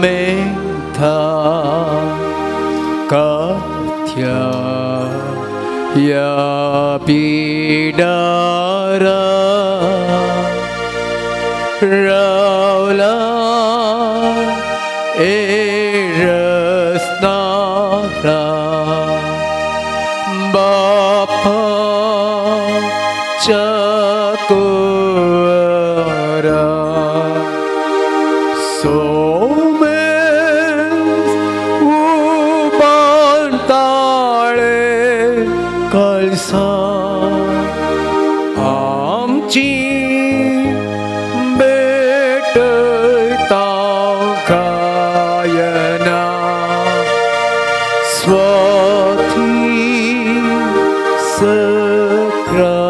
Sacramenta Katia Ya Bidara Raula Erasnara Bapa Chakuara Somes Ubantale Kalsa Amchi भेटता गायना स्वथी सक्रामेंता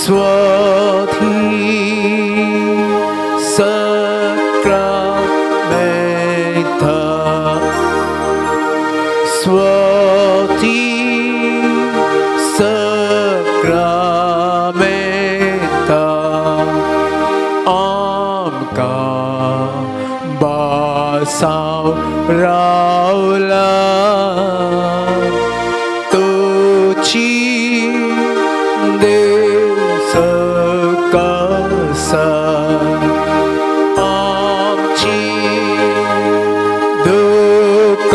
स्वथी सक्रामेंता स्वथी सक्रामेंता आमकां बासाव रावला तुची देस कसा आमची दुःख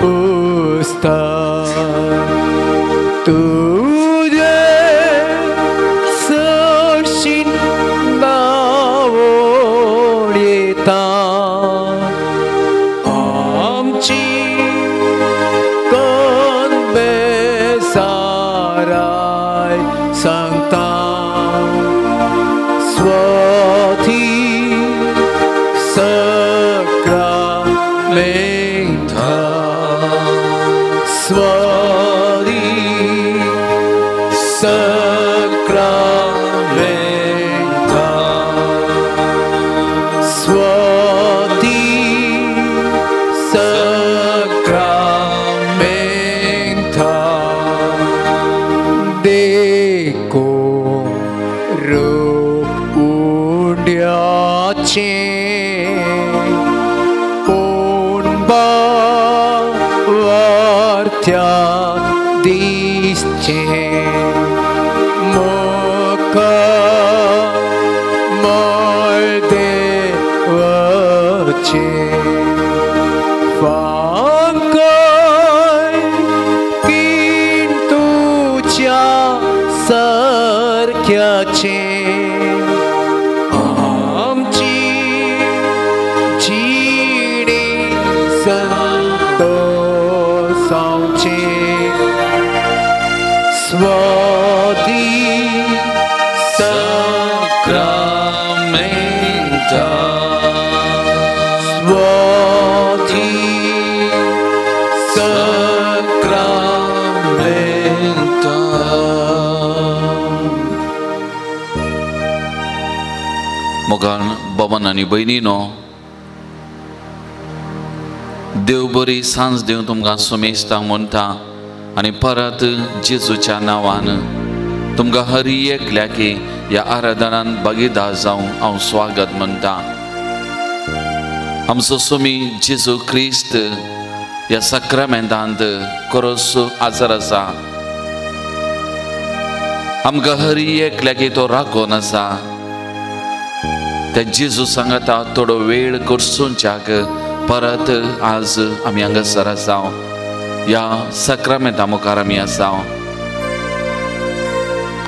पुसता तुझे सरशीं धांवून येता आमची कनबेसाराय सांगता स्वथी सक्रामेंता स्वरी सक्रामेंता स्वती सक्रामेंता देखो रूप उंड्याचे पूण भावार्थ्या दिसचे मुख मळ देवाचे फांकय किंतुच्या सारख्याचे आमची जिणे संतोषांचे स्वदी Sacramenta. स्वदी Sacramenta. मोगान बाबान आनी भयणीनो, देव बरी सांज दिवन तुमकां सुमेस्तां म्हणटा आनी परत जेजूच्या नांवान तुमकां हर एकल्याकी ह्या आराधनान भागीदार जावं हांव स्वागत म्हणटा. आमचो सोमी जेजू क्रिस्त ह्या सक्रामेंतांत खरोच आजर आसा. आमकां हर एकल्याकी तो राखून आसा. त्या जेजू सांगता थोडो वेळ करसूनच्याक परत आज आमी हांगासर आसा, ह्या सक्रामेंता मुखार आमी आसा.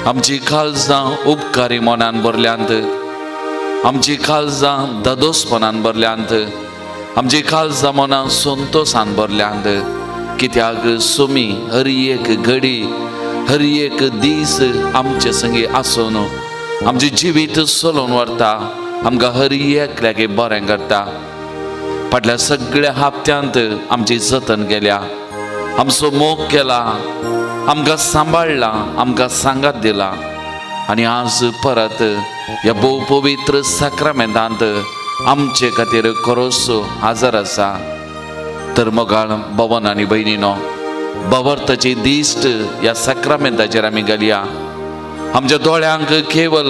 आमची काळजां उपकारी मनान भरल्यांत, आमची काळजां दादोसपणान भरल्यांत, आमची काळजां मनां संतोसान भरल्यांत. कित्याक सुमी हर एक घडी हर एक दीस आमचे संगी आसून आमचें जिवीत चलोवन व्हरता, आमकां हर एकल्याक बरें करता. फाटल्या सगळ्या हप्त्यांत आमची जतन केल्या, आमचो मोग केला, आमकां सांबाळ्ळा, आमकां सांगात दिला आनी आज परत ह्या भोव पवित्र साक्रामेंतांत आमचे खातीर खरोच हाजर आसा. तर मोगाळ भवन आनी भयणीनो, भावार्थाची दिश्ट ह्या साक्रामेंताचेर आमी घालया. आमच्या दोळ्यांक केवल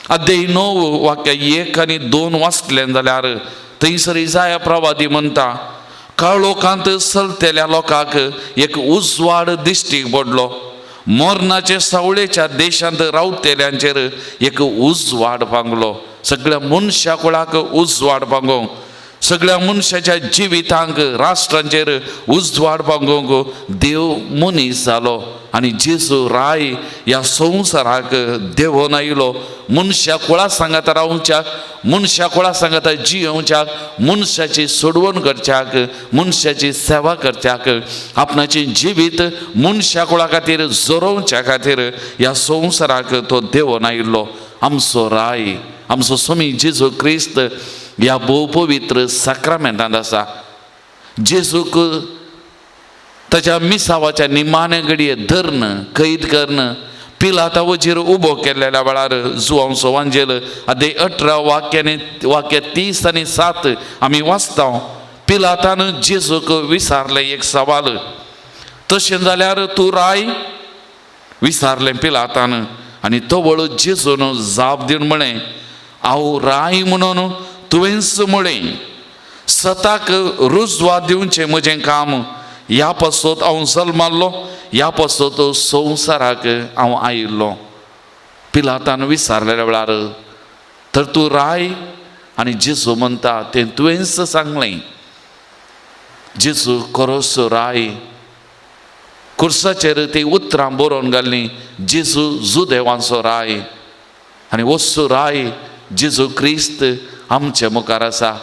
अध्याय 9 वाक्य 1 आनी 2 वाचलें जाल्यार थंयसर इजाया प्रवादी म्हणटा, काळोखांत चलतल्या लोकांक एक उजवाड दिश्टीक पडलो, मरणाचे सावळेच्या देशांत रावतेल्यांचेर एक उजवाड पांगलो. सगळ्या मनशा कुळाक उजवाड पांगोवंक, सगळ्या मनशाच्या जिवितांक, राष्ट्रांचेर उजवाड पांगोवंक देव मनीस जालो आनी जेजू राय ह्या संवसाराक देंवोन आयलो. मनशा कुळा सांगाता रावच्याक, मनशा कुळा सांगाता जियोवच्याक, मनशाची सोडवण करच्याक, मनशाची सेवा करच्याक, आपणाचें जिवीत मनशा कुळा खातीर जोरोवच्या खातीर ह्या संवसाराक तो देंवोन आयिल्लो. आमचो राय, आमचो स्वामी जेजू क्रिस्त ह्या भोव पवित्र साक्रामेंतांत आसा. जेजूक ताच्या मिसावाच्या निमाणे घडये धरून कैद करून पिलाता वजीर उबो केल्ल्या वेळार जुवांव सोवांजेल अध्याय 18 वाक्याने वाक्य 30 आनी 7 आमी वाचता. पिलातान जेजूक विचारलें एक सवाल, तशें जाल्यार तूं राय? विचारलें पिलातान. आनी तवळ जेजून जाप दिवन म्हळें, हांव राय म्हणून तुवेंच म्हळें, सताक रुजवात दिवचें म्हजें काम, ह्या पासत हांव जल्माल्लो, ह्या पासत संवसाराक हांव आयिल्लो. पिलातान विचारलेल्या वेळार तर तूं राय? आनी जेजू म्हणटा तें तुवेंच सांगलें. जेजू खरोच राय. कुर्साचेर ती उतरां बरोवन घाल्लीं, जेजू जुदेवांचो राय. आनी वस्तू राय जेजू क्रिस्त आमचे मुखार आसा.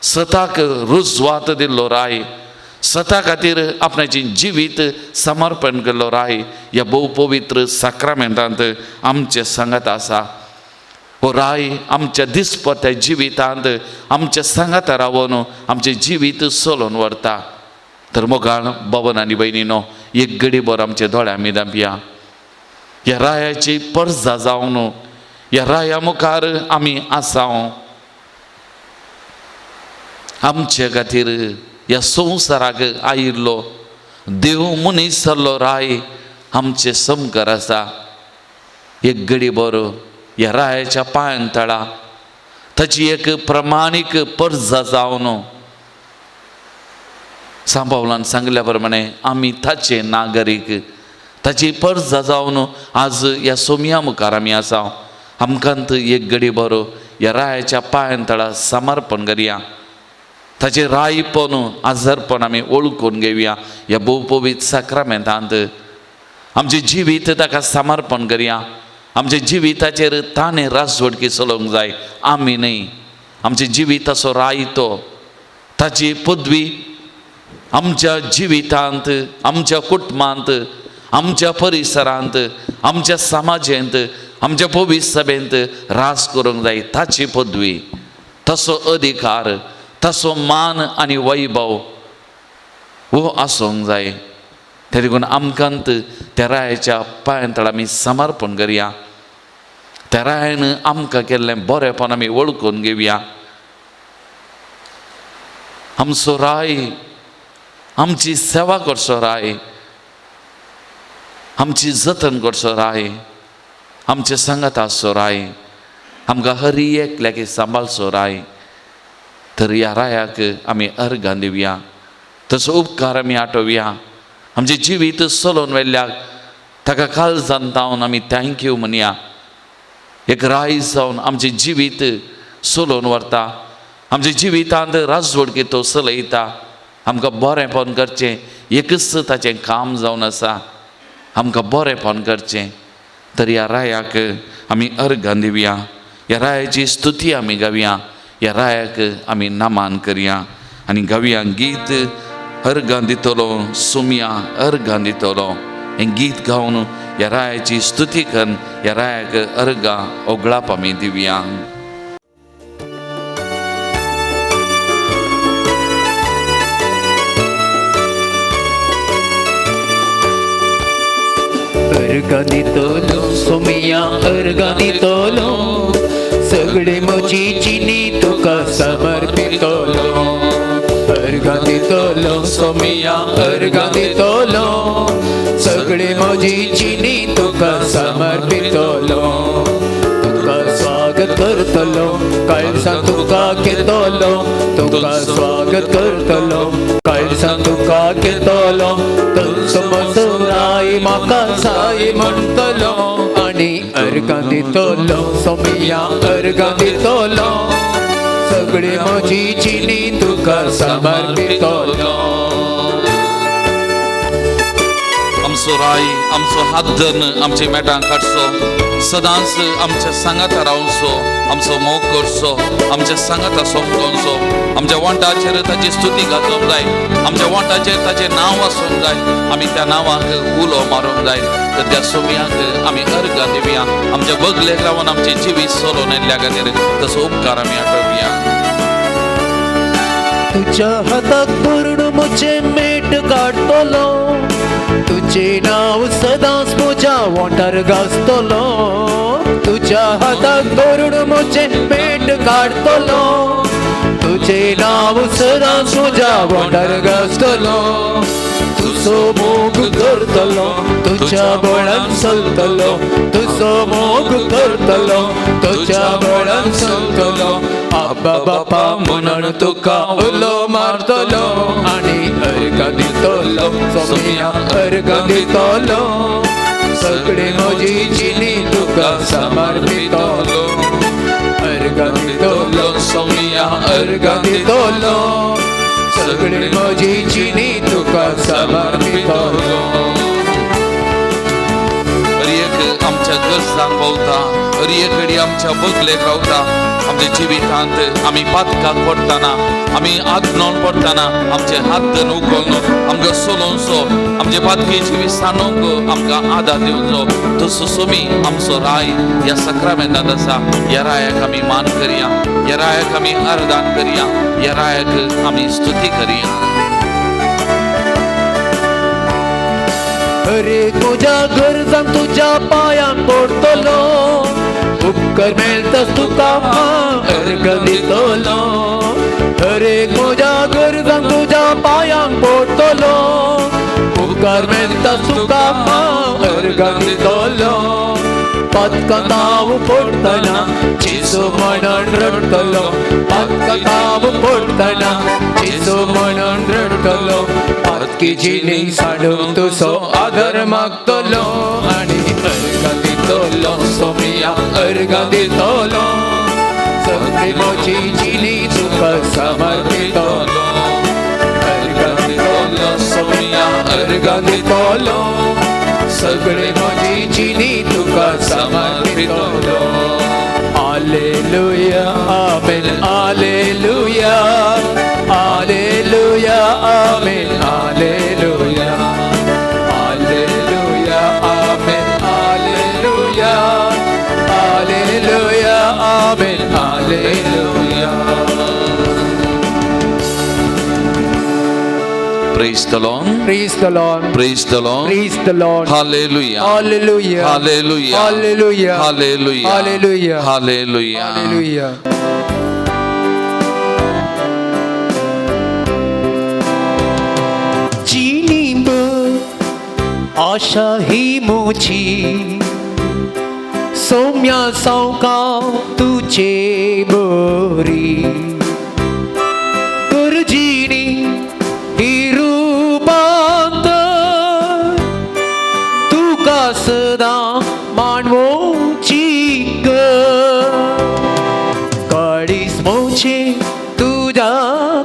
सताक रुजवात दिल्लो राय, सता खातीर आपणाचें जिवीत समर्पण केल्लो राय ह्या भोव पवित्र साक्रामेंतांत आमचे सांगात आसा. हो राय आमच्या दिसपट्ट्या जिवितांत आमच्या सांगाता रावन आमचें जिवीत चलोवन व्हरता. तर मोगाळ बाबन आनी भयणीनो, एक घडीभर आमच्या दोळ्यां मिदांपया. ह्या रायाची परजा जावन ह्या राया मुखार आमी आसा. आमचे खातीर ह्या संवसाराक आयिल्लो देव मनीस जाल्लो राय आमचे समकार आसा. एक घडी बरो ह्या रायाच्या पांयान तळा ताची एक प्रमाणीक परजा जावन सांबावलान सांगल्या प्रमाणे आमी ताचे नागरीक, ताची परजा जावन आज ह्या सोमया मुखार आमी आसा. आमकां एक घडी बरो ह्या रायाच्या पांयान तळा समर्पण करया. ताचें रायपण आजारपण आमी वळखून घेवया. ह्या भोव पवित्र साक्रामेंतांत आमचें जिवीत ताका समर्पण करया. आमच्या जिविताचेर ताणें राजवटकी चलोवंक जाय, आमी न्हय. आमच्या जिविताचो राय तो, ताची पदवी आमच्या जिवितांत, आमच्या कुटुंबांत, आमच्या परिसरांत, आमच्या समाजेंत, आमच्या पवित्र सभेंत राज करूंक जाय. ताची पदवी, तसो अधिकार, तसो मान आनी वैभव हो आसूंक जाय. ते देखून आमकां त्या रायाच्या पांयां तळा आमी समर्पण करया. त्या रायान आमकां केल्लें बरेंपण आमी वळखून घेवया. आमचो राय आमची सेवा करचो राय, आमची जतन करचो राय, आमचे सांगात आसचो राय, आमकां हरी एकल्याक सांबाळचो राय. तर ह्या रायाक आमी अर्गां दिवया, तसो उपकार आमी आठोवया. आमचें जिवीत चलोवन व्हेल्ल्याक ताका काळजान तावन आमी thank you म्हणया. एक राय जावन आमचें जिवीत चलोवन व्हरता, आमच्या जिवितांत राजवटकी तो चलयता. आमकां बरेंपण करचें एकच ताचें काम जावन आसा, आमकां बरेंपण करचें. तर ह्या रायाक आमी अर्गां दिवया, ह्या रायाची स्तुती आमी गावया, ह्या रायाक आमी नमान करया आनी गावया गीत अर्गां दितलो सोमया अर्गां दितलो. हें गीत गावन ह्या रायाची स्तुती करून ह्या रायाक अर्गां ओगळाप आमी दिवया. अर्गां दितलो सोमया अर्गां दितलो, सगळे म्हजी जिणी तुका समर्पितलो. अर्गां दितलो सोमया अर्गां दितलो, सगळे म्हजी जिणी तुका समर्पितलो. तुका करतलो, काळजान तुका घेतलो, तुका स्वागत करतलो, काळजान तुका घेतलो, तुजो म्हजो राय म्हाका जाय म्हणटलो आनी अर्गां दितलो सोमिया, अर्गां दितलो, सगळी म्हजी जिणी तुका समर्पितलो. आमचो राय आमचो हात धरून आमचे मेटां काडचो, सदांच आमच्या सांगाता रावचो, आमचो मोग करचो, आमच्या सांगाता समजोवचो, आमच्या वंटाचेर ताची स्तुती गाजोवंक जाय, आमच्या वंटाचेर ताचें नांव आसूंक जाय, आमी त्या नांवाक उलो मारूंक जाय. तर त्या सोमयाक आमी अर्गां दिवया, आमच्या बगलेक रावन आमचें जिवीत चलोवन येयल्ल्या खातीर तसो उपकार आमी आठोवया. तुज्या हाताक धरून म्हजें मेट काडटलो, तुजें नांव सदांच म्हज्या वोंठार गाजतलो, तुज्या हाताक धरून म्हजें मेट काडटलो, तुजें नांव सदांच म्हज्या वोंठार गाजतलो, तुजो मोग करतलो, तुज्या बळान चलतलो, तुजो मोग करतलो, तुज्या बळान चलतलो, आब्बा बापा म्हणून तुका उलो मारतलो आनी अर्गां दितलो सोमिया, अर्गां दितलो, सगळी म्हजी जिणी तुका समर्पितलो, अर्गां दितलो सोमिया, अर्गां दितलो, सगळी म्हजी जिणी तुका समर्पितलो. हर एक आमच्या गरजांक पावता, हर एक घडी आमच्या बगलेक रावता. आमच्या जिवितांत आमी पातकाक पडटना, आमी आदनोन पडटना आमचे हात धरून उखलून आमकां चलोवचो, आमचे पातकी जिवीत सांडोवंक आमकां आदार दिवचो. तसो सोमी आमचो राय ह्या सक्रामेंतांत आसा. ह्या रायाक आमी मान करया, ह्या रायाक आमी अर्दान करया, ह्या रायाक आमी स्तुती करया. हरेक म्हज्या गरजांक तुज्या पांयांक पडटलो, उपकार मेळटाच तुका हांव अर्गां दितलो, हरेक म्हज्या गरजांक तुज्या पांयांक पडटलो, उपकार मेळटाच तुका हांव अर्गां दितलो, पातकांत हांव पडटना जेजू म्हणून रडटलो, पातकांत हांव पडटना जेजू म्हणून रडटलो, पातकी जिणी सांडूंक तुजो आदर मागतलो आनी अर्गां दितलो सोमिया, अर्गां दितलो, सगळी म्हजी जिणी तुका समर्पितलो, अर्गां दितलो सोमिया, अर्गां दितलो, सगळी म्हजी जिणी तुका समर्पितलो. Hallelujah, amen, hallelujah, hallelujah, amen, hallelujah, hallelujah, amen, hallelujah, hallelujah, amen, hallelujah. Praise the Lord. Praise the Lord. Praise the Lord. Praise the Lord. Hallelujah. Hallelujah. Hallelujah. Hallelujah. Hallelujah. Hallelujah. Hallelujah. Hallelujah. जीनीब आशा ही मुझी सौम्या सावका तुझे बोरी गुरुजीनी तुका सदां मानवोची काळीज मोचे तुज्या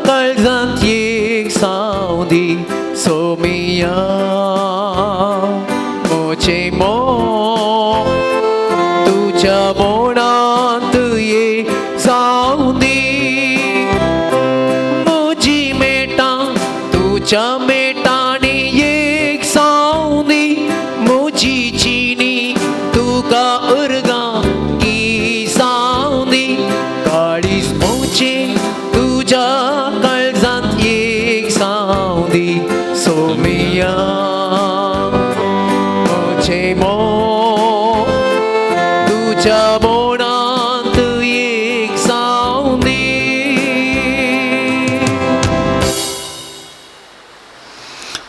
काळजांत एक Saudi सोमिया, मोचे मोग तुज्या मोणांत एक जावंदी, म्हजी मेटां तुज्या मेटांनी एक सावंदी, म्हजी जिणी तुका अर्गां की सावंदी, काळीज मोचे तुज्या काळजांत एक सावंदी सोमिया, मोचे मोग तुज्या मोणांत एक सावंदी.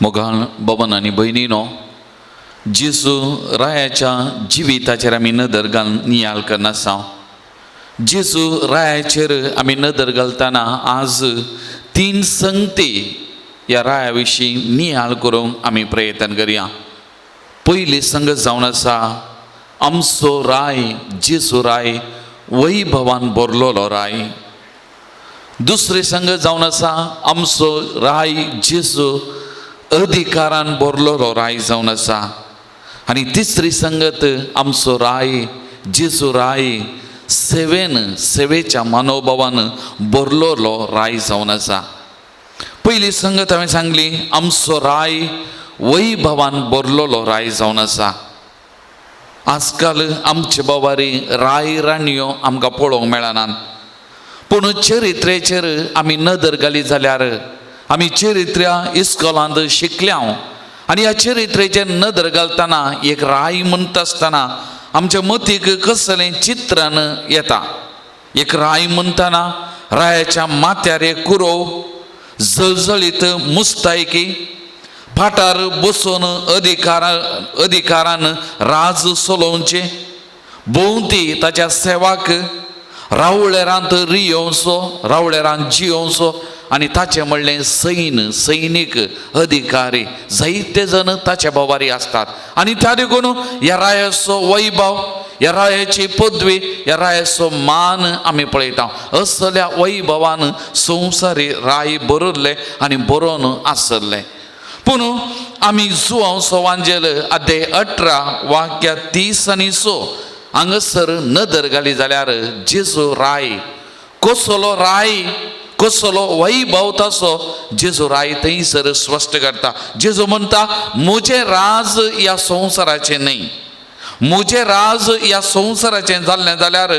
मोगाळ बाबान आनी भयणीनो, जेजू रायाच्या जिविताचेर आमी नदर घालून नियाळ करनासा. जेजू रायाचेर आमी नदर घालतना आज तीन संगती ह्या राया विशीं नियाळ करूंक आमी प्रयत्न करया. पयली संगत जावन आसा आमचो राय जेजू राय वैभवान भरलेलो राय. दुसरी संगत जावन आसा आमचो राय जेजू अधिकारान भरलेलो राय जावन आसा. आनी तिसरी संगत आमचो राय जेजू राय सेवेन सेवेच्या मनोभावान भरलेलो राय जावन आसा. पयली संगत हांवें सांगली आमचो राय वैभवान भरलेलो राय जावन आसा. आजकाल आमचे बाबारी राय राणयो आमकां पळोवंक मेळनात, पूण चरित्रेचेर आमी नदर घाली जाल्यार आमी चरित्र्या इस्कोलांत शिकल्या आनी ह्या चरित्रेचेर नदर घालतना एक राय म्हणटा आसतना आमच्या मतीक कसलें चित्रण येता. एक राय म्हणटना रायाच्या माथ्यार एक कुरोव, जळजळीत मुस्तायकी, फाटार बसून अधिकारान राज चलोवचें, भोंवती ताच्या सेवाक, रावळेरांत रियोवचो, रावळेरांत जियोवचो आनी ताचें म्हणलें सैन सैनीक अधिकारी जायते जण ताच्या बाबारी आसतात. आनी त्या देखून ह्या रायाचो वैभव, ह्या रायाची पदवी, ह्या रायाचो मान आमी पळयता. असल्या वैभवान संवसारी राय बरयल्ले आनी बरोवन आसले. पूण आमी जुआंव सोवांजेल अध्याय 18 वाक्य 30 आनी 6 हांगासर नदर घाली जाल्यार जेजू राय कसलो राय कसलो वैभव तसो जेजू राय थंयसर स्पश्ट करता. जेजू म्हणटा म्हजें राज ह्या संवसाराचें न्हय. म्हजें राज ह्या संवसाराचें जाल्लें जाल्यार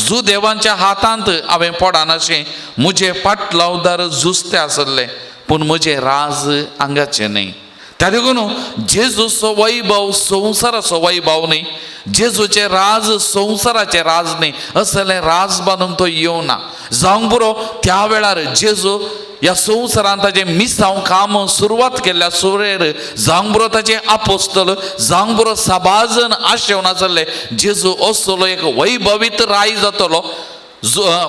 जुदेवांच्या हातांत हांवें पडनाशें म्हजें पाटलावदार जुस्ते आसले, पूण म्हजें राज हांगाचें न्हय. त्या देखून जेजूचो वैभव संवसाराचो वैभव न्हय, जेजूचें राज संवसाराचें राज न्हय. असलें राज बांदूंक तो येवना. जावंक पुरो त्या वेळार जेजू ह्या संवसारांत ताचें मिसांव काम सुरवात केल्ल्या सुरेर जावंक पुरो ताचें आपोस्तल, जावंक पुरो सबाजन आशेवन आसले जेजू असलो एक वैभवीत राय जातलो,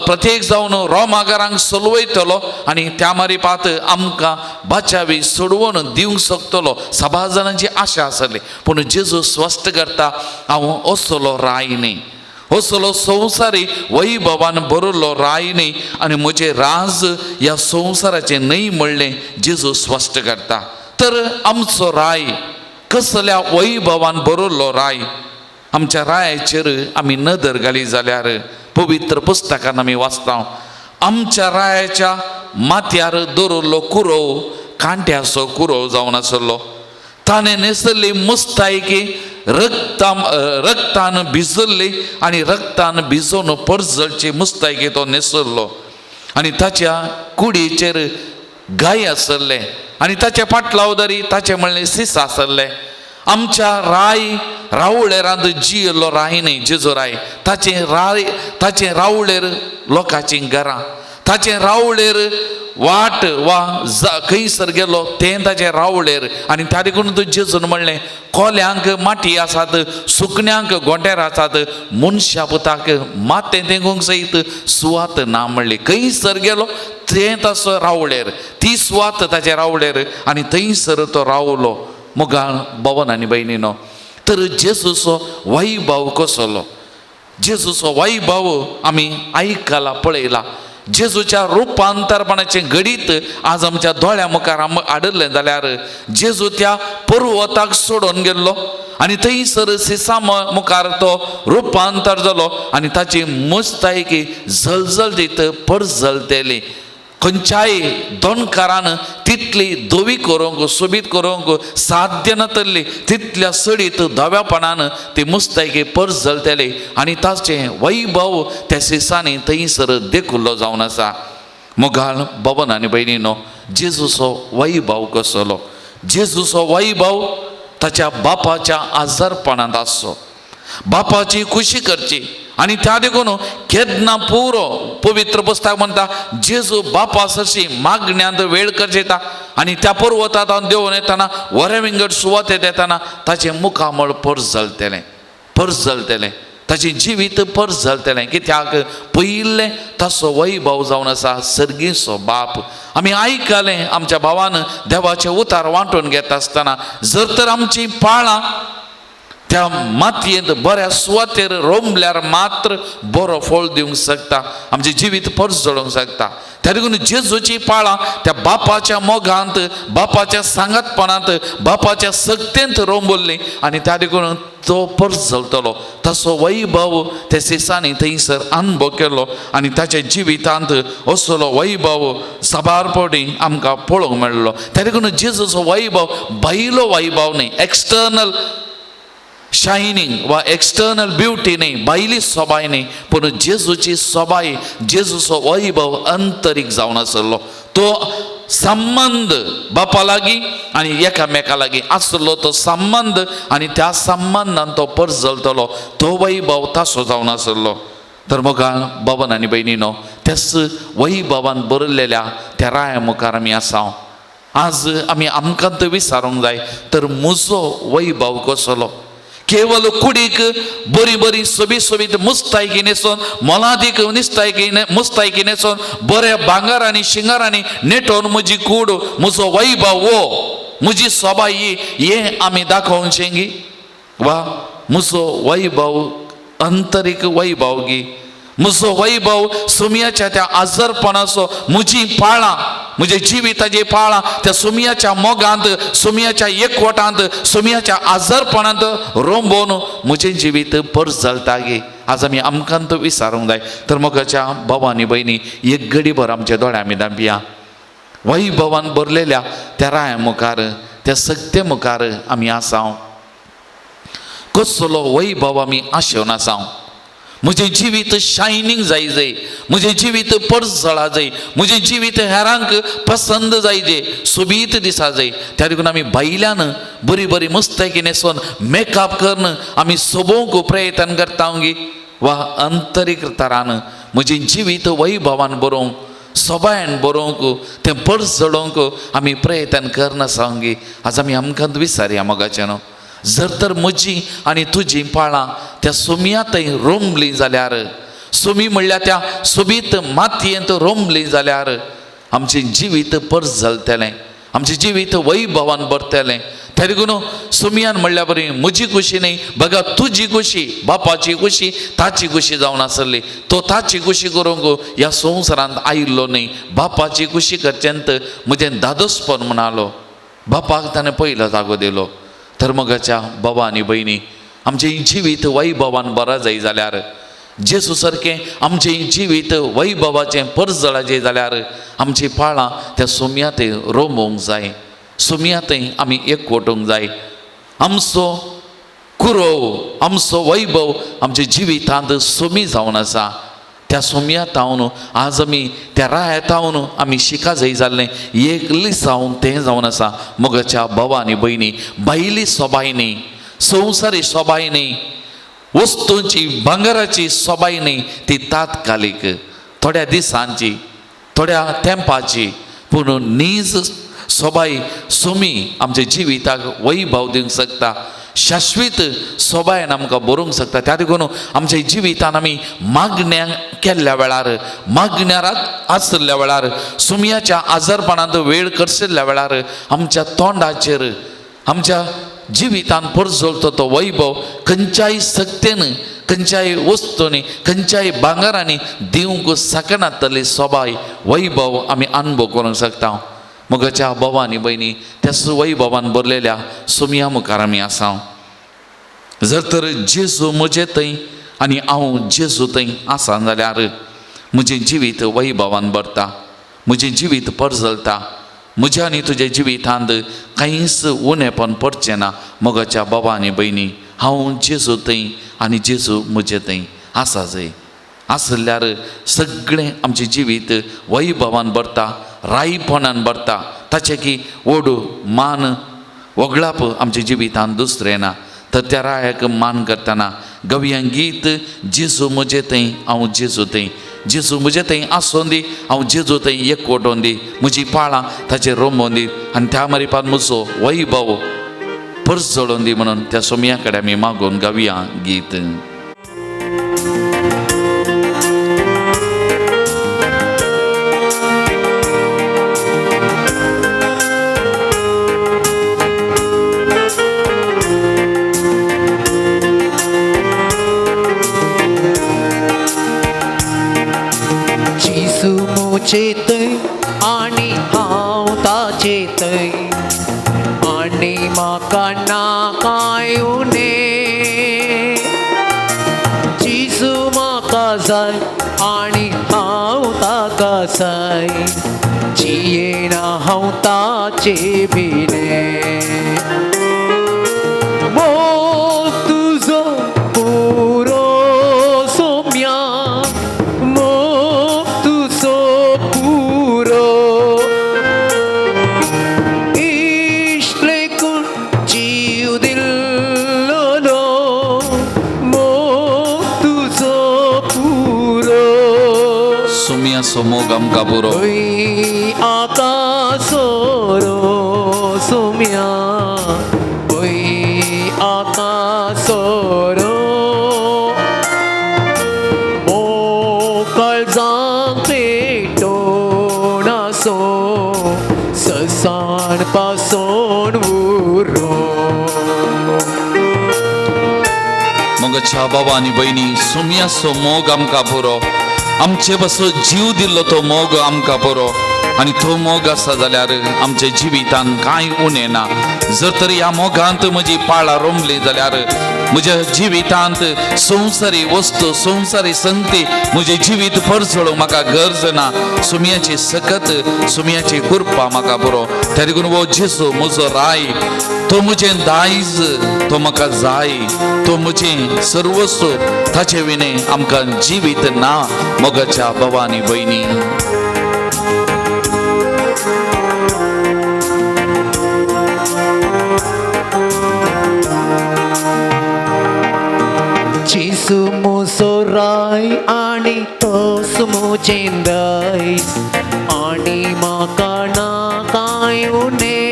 प्रत्येक जावन रोमागारांक सोलवयतलो आनी त्या मारिपात आमकां बाचावी सोडवून दिवंक शकतलो सबाजनांची आशा आसली. पूण जेजू स्पश्ट करता हांव असलो राय न्हय, असलो संवसारी वैभवान भरिल्लो राय न्हय आनी म्हजें राज ह्या संवसाराचें न्हय म्हणलें जेजू स्पश्ट करता. तर आमचो राय कसल्या वैभवान भरिल्लो राय, आमच्या रायाचेर आमी नदर घाली जाल्यार पवित्र पुस्तकान आमी वाचता आमच्या रायाच्या माथ्यार दवरिल्लो कुरोव कांट्याचो कुरोव जावन आसलो. ताणें न्हेसल्ली मुस्तायकी रक्तान भिजल्ली आनी रक्तान भिजोवन परजळची मुस्तायकी तो न्हेसल्लो आनी ताच्या कुडीचेर गाय आसले आनी ताचे पाटलावदारी ताचें म्हणलें सीस आसले. आमच्या राय रावळेरांत जियेल्लो राय न्हय जेजू राय, ताचें राय ताचें रावळेर लोकांचीं घरां, ताचें रावळेर वाट वा खंयसर गेलो तें ताचें रावळेर. आनी त्या देखून तूं जेजून म्हणलें कोल्यांक माटी आसात, सुकण्यांक गोंटेर आसात, मनशा पुताक मातें तेंकूंक सयत सुवात ना म्हणली. खंयसर गेलो तें ताचो रावळेर, ती सुवात ताचें रावळेर आनी थंयसर तो रावलो. मुगाळ भवन आनी भयणीनो, तर जेजूचो वैभव कसलो, जेजूचो वैभव आमी आयकला पळयला. जेजूच्या रुपांतरपणाचें घडीत आज आमच्या दोळ्या मुखार हाडिल्लें जाल्यार जेजू त्या पर्वताक सोडून गेल्लो आनी थंयसर सिसा मुखार तो रुपांतर जालो आनी ताची मुस्तायकी जलजलीत परजलतेली. खंयच्याय दोनकारान तितली धवी करूंक सोबीत करूंक साध्य नातल्ली तितल्या सडीत धव्यापणान ती मुस्तायकी परजलतेली आनी ताचें वैभव त्या सिसांनी थंयसर देखुल्लो जावन आसा. मुगाळ भवन आनी भयणीनो, जेजूचो वैभव कसलो, जेजूचो वैभव ताच्या बापाच्या आजारपणांत आसचो, बापाची खुशी करची. आनी त्या देखून केन्ना पुरो पवित्र पुस्तक म्हणटा जेजू बापा सरशी मागण्यांत वेळ करचेता आनी त्या पर्वतांत देंवून येतना वरे विंगड सुवातेत येतना ताचें मुखामळ परजलतेलें परजलतेलें. ताचें जिवीत परजळटलें. कित्याक पयिल्लें ताचो वैभव जावन आसा सर्गीचो बाप. आमी आयकलें आमच्या भावान देवाचें उतार वांटून घेता आसतना, जर तर आमचीं पाळां त्या मातयेंत बऱ्या सुवातेर रोमल्यार मात्र बरो फळ दिवंक शकता, आमचें जिवीत परजळोवंक शकता. त्या देखून जेजूची पाळां त्या बापाच्या मोगांत, बापाच्या सांगातपणांत, बापाच्या सक्तेंत रोंबल्ली आनी त्या देखून तो परजळटलो. ताचो वैभव त्या सिसांनी थंयसर अनुभव केलो आनी ताच्या जिवितांत असलो वैभव साबार फावटी आमकां पळोवंक मेळ्ळो. त्या देखून जेजूचो वैभव भायलो वैभव न्ही, एक्सटर्नल शायनींग वा एक्सटर्नल ब्युटी न्ही, भायली सोबाय न्ही, पूण जेजूची सोबाय, जेजूचो वैभव अंतरीक जावन आसलो. तो संबंद बापा लागीं आनी एकामेका लागीं आसलो तो संबंद आनी त्या संबंदान तो परजळटलो, तो वैभव तासो जावन आसलो. तर मोगाळ बाबान आनी भयणीनो, त्याच वैभवान बरयलेल्या त्या राया मुखार आमी आसा. आज आमी आमकां तो विचारूंक जाय, तर म्हजो वैभव कसलो? केवल कुडीक बरी बरी सोबीत सोबीत मुस्तायकी न्हेसोन, मोलादीक निस्तायकी मुस्तायकी न्हेसोन, बऱ्या भांगरांनी शिंगारांनी नेटोवन म्हजी कूड, म्हजो वैभव हो, म्हजी सोबाय ही, हें आमी दाखोवचें गी? वा म्हजो वैभव अंतरीक वैभव गी? म्हजो वैभव सुमयाच्या त्या आजरपणाचो, म्हजी पाळां, म्हज्या जिविताची पाळां त्या सुमयाच्या मोगांत, सुमयाच्या एकवटांत, सुमयाच्या आजरपणांत रोंबोवन म्हजें जिवीत परजळटा गे? आज आमी आमकां तो विचारूंक जाय. तर मोगाच्या भावा आनी भयणी, एक घडीभर आमच्या दोळ्या आमी धांपया. वैभवान भरलेल्या त्या राया मुखार, त्या सक्ते मुखार आमी आसा. कसलो वैभव आमी आशेवन आसा? म्हजें जिवीत शायनींग जाय जाय, म्हजें जिवीत परजळा जाय, म्हजें जिवीत हेरांक पसंद जाय जाय, सोबीत दिसा जाय. त्या देखून आमी भायल्यान बरी बरी मुस्तायकी न्हेसोन मेकअप करून आमी सोबोवंक प्रयत्न करता गी? वा अंतरीक तरान म्हजें जिवीत वैभवान बरोवंक, सोबायन बरोवंक, तें परजळोवंक आमी प्रयत्न करनासा गी? आज आमी आमकां विचारया मोगाचें न्हू, जर तर म्हजी आनी तुजी पाळां त्या सुमया थंय रोमली जाल्यार, सुमी म्हणल्यार त्या सोबीत मातयेंत रोमली जाल्यार आमचें जिवीत परजळटलें, आमचें जिवीत वैभवान भरतलें. त्या देखून सुमयान म्हणल्या बरी म्हजी खुशी न्ही बघा तुजी खुशी, बापाची खुशी ताची खुशी जावन आसली. तो ताची खुशी करूंक ह्या संवसारांत आयिल्लो न्ही, बापाची खुशी करचेंत म्हजें दादोसपण म्हणालो. बापाक ताणें पयलो जागो दिलो. तर मोगाच्या बाबा आनी भयणी, आमचें जिवीत वैभवान बरा जाय जाल्यार, जेजू सारकें आमचें जिवीत वैभवाचें परजळाचें जाल्यार आमचीं पाळां त्या सुमया थंय रोमोवंक जाय, सुमया थंय आमी एकवटूंक जाय. आमचो कुरोव, आमचो वैभव आमच्या जिवितांत सुमी जावन आसा. त्या सुमया तावन आज आमी त्या राया तावन आमी शिका जाय जाल्लें एक लिसावन तें जावन आसा. मोगाच्या भावा आनी भयणी, भायली सोबाय न्ही, संवसारी सोबाय न्ही, वस्तूंची भांगराची सोबाय न्ही, ती तात्कालीक थोड्या दिसांची, थोड्या तेंपाची, पूण नीज सोबाय सुमी आमच्या जिविताक वैभव दिवंक शकता, शाश्वीत सोबायन आमकां बरोवंक शकता. त्या देखून आमच्या जिवितान आमी मागण्या केल्ल्या वेळार, मागण्यार आशिल्ल्या वेळार, सुमयाच्या आजारपणांत वेळ करशिल्ल्या वेळार आमच्या तोंडाचेर आमच्या जिवितान परजळतो तो वैभव खंयच्याय सक्तेन, खंयच्याय वस्तूंनी, खंयच्याय भांगरांनी दिवंक शकनातली सोबाय वैभव आमी अनुभव करूंक शकता. मोगाच्या भावा आनी भयणी, त्याच वैभवान भरलेल्या सुमया मुखार आमी आसा. जर तर जेजू म्हजे थंय आनी हांव जेजू थंय आसा जाल्यार म्हजें जिवीत वैभवान भरता, म्हजें जिवीत परजळता, म्हज्या आनी तुज्या जिवितांत कांयच उणेपण पडचें ना. मोगाच्या बाबा आनी भयणी, हांव जेजू थंय आनी जेजू म्हजे थंय आसा जंय आसल्यार सगळें आमचें जिवीत वैभवान भरता, रायपणान भरता. ताचें की ओडू मान वगळाप आमच्या जिवितांत दुसरें ना. तर त्या रायाक मान करतना गवया गीत जेजू म्हजे थंय हांव जेजू थंय, जेजू म्हजे थंय आसोन दी, हांव जेजू थंय एकवटोन दी, म्हजी पाळां ताचेर रोमोन दी आनी त्या मारिपान म्हजो वैभव परजळोन दी म्हणून त्या सोमया कडेन आमी मागून गावया गीत. मुजे थंय आनी हांव ताचे थंय आनी म्हाका ना कांय उणें. जेजू म्हाका जाय आनी हांव ताका जाय, जियेना हांव ताचे भिणें. मोग तुजो पुरो सोम्या, मोग तुजो पुरो, इश्ट लेकून जीव दिल्लो, मोग तुजो पुरो. सुम्याचो मोग आमकां पुरो. वय आकासोरो सोम्या, वय आकासोरो, मोग काळजाक पेटोवन आसो, ससान पासोन उरो. मोगाच्या बाबा आनी भयणी, सुम्याचो मोग आमकां पुरो. आमचे पासून जीव दिल्लो तो मोग आमकां पुरो. आनी तो मोग आसा जाल्यार आमच्या जिवितान कांय उणें ना. जर तर ह्या मोगांत म्हजी पाळां रोमली जाल्यार म्हज्या जिवितांत संवसारी वस्तू, संवसारी संगती म्हजें जिवीत परजळूंक म्हाका गरज ना. सुम्याची सकत, सुम्याची कृपा म्हाका पुरो. त्या देखून हो जेजू म्हजो राय, तो म्हजें दायज, तो म्हाका जाय, तो म्हजें सर्वस्व, ताचे विणें आमकां जिवीत ना. मोगाच्या बाबा आनी भयणी, जेजू म्हजो राय आनी तोच म्हजें दायज, आनी म्हाका ना कांय उणें.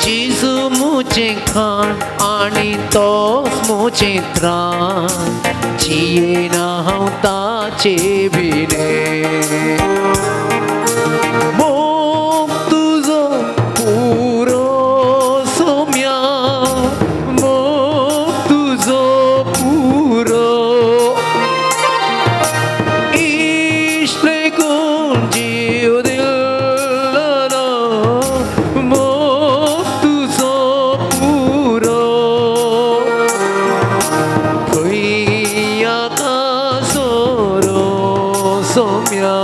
जेजू म्हजें खाण आनी तोच म्हजें त्राण, जियेना हांव ताचे भिणें. मोग तुजो पुरो सोम्या, मोग तुजो पुरो, इश्ट लेकून जीव दिल्लो, मोग तुजो पुरो. खंय आकासोरो सोम्या,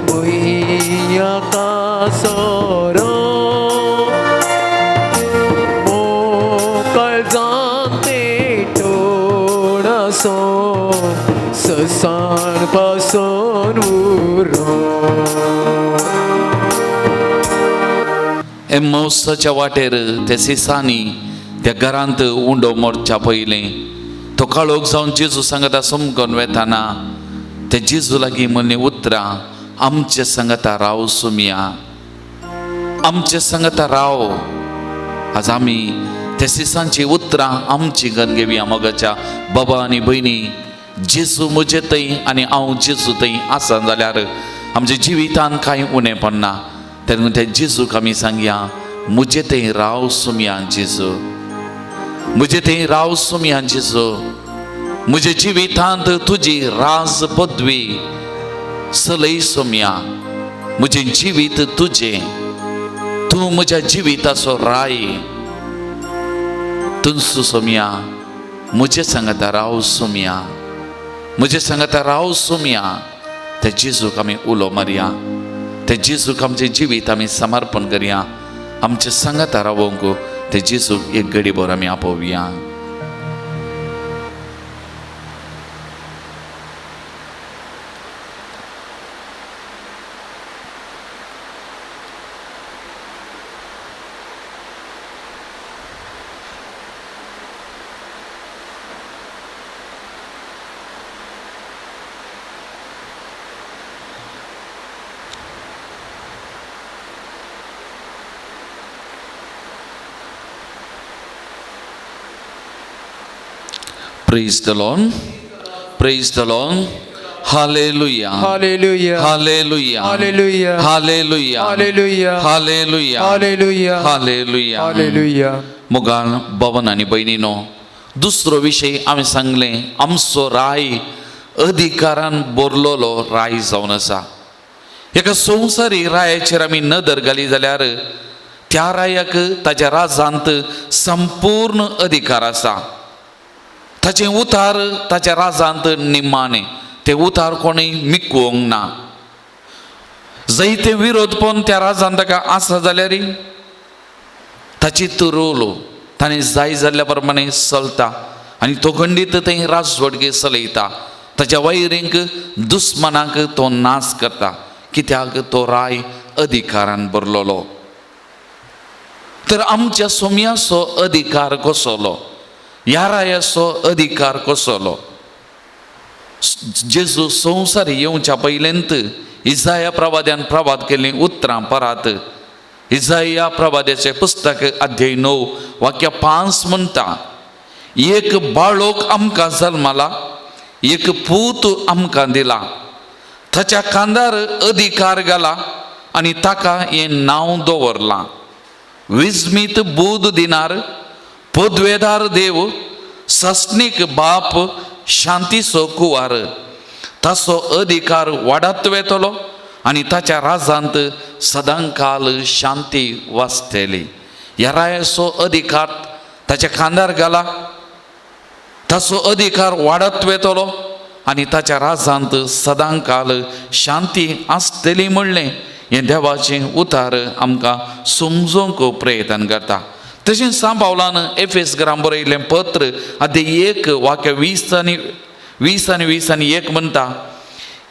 खंय आकासोरो, मोग काळजांत पेटोवन आसो, ससान पासोन उरो. एम्मौसाच्या वाटेर ते सिसांनी त्या घरांत उंडो मोरच्या पयलें तो काळोख जावन जेजू सांगता समकोन वेताना ते जेजू लागीं म्हणली उतरां, आमचे सांगता राव सुमया, आमचे सांगता राव. आज आमी ते सिसांची उतरां आमची गन घेवया. मोगाच्या बाबा आनी भयणी, जेजू म्हजे थंय आनी हांव जेजू थंय आसा जाल्यार आमच्या जिवितान कांय उणें पडना. तेन्ना त्या जेजूक आमी सांगया, म्हजे थंय राव सुमया जेजू, म्हजे थंय राव सुमया जेजू, म्हज्या जिवितांत तुजी राज पदवी सलय सोम्या, म्हजें जिवीत तुजें, तूं म्हज्या जिविताचो राय तुंसू सोम्या, म्हजे सांगता राव सोम्या, म्हजे सांगता राव सोम्या. त्या जेजूक आमी उलो मारया, त्या जेजूक आमचें जिवीत आमी समर्पण करया, आमचें सांगता रावोंक ते जेजूक एक घडी भर आमी आपोवया. Praise the Lord. Praise the Lord. Hallelujah. Hallelujah. Hallelujah. Hallelujah. Hallelujah. Hallelujah. Hallelujah. Hallelujah. Hallelujah. Hallelujah. मोगाळ भवन आनी भयणीनो, दुसरो विशय आमी सांगलें, आमचो राय अधिकारान भरलेलो राय जावन आसा. एका संवसारी रायाचेर आमी नदर घाली जाल्यार त्या रायाक ताच्या राजांत संपूर्ण अधिकार आसा. ताचें उतार ताच्या राजांत निमाणें, तें उतार कोणूय मिकोवंक ना. जंय ते विरोधपण त्या राजान ताका आसा जाल्यार ताची तुरोलो ताणें जाय जाल्ल्या प्रमाणे चलता आनी तो खंडीत थंय राजवटगे चलयता. ताच्या वैरींक दुस्मनाक तो नाश करता, कित्याक तो राय अधिकारान भरलेलो. तर आमच्या सोम्याचो अधिकार कसलो, ह्या रायाचो अधिकार कसलो? जेजू संवसार येवच्या पयलेंत इजाया प्रवाद्यान प्रवाद केल्लीं उतरां परात इजाया प्रवाद्याचें पुस्तक अध्याय 9 वाक्य 5 म्हणटा, एक बाळोक आमकां जल्माला, एक पूत आमकां दिला, ताच्या खांदार अधिकार घाला आनी ताका हें नांव दवरलां, विस्मीत बूद दिनार, पदवेदार देव, सस्नीक बाप, शांतीचो कुवार. ताचो अधिकार वाडत वेतलो आनी ताच्या राजांत सदांकाल शांती वाचतली. ह्या रायाचो अधिकार ताच्या खांदार घाला, ताचो अधिकार वाडत वेतलो आनी ताच्या राजांत सदांकाल शांती आसतली म्हणलें हें देवाचें उतार आमकां समजूंक प्रयत्न करता. तशेंच सांत पावलान एफेस ग्राम बरयल्लें पत्र अध्याय 1 वाक्य 20 आनी 20 आनी 20 आनी 1 म्हणटा,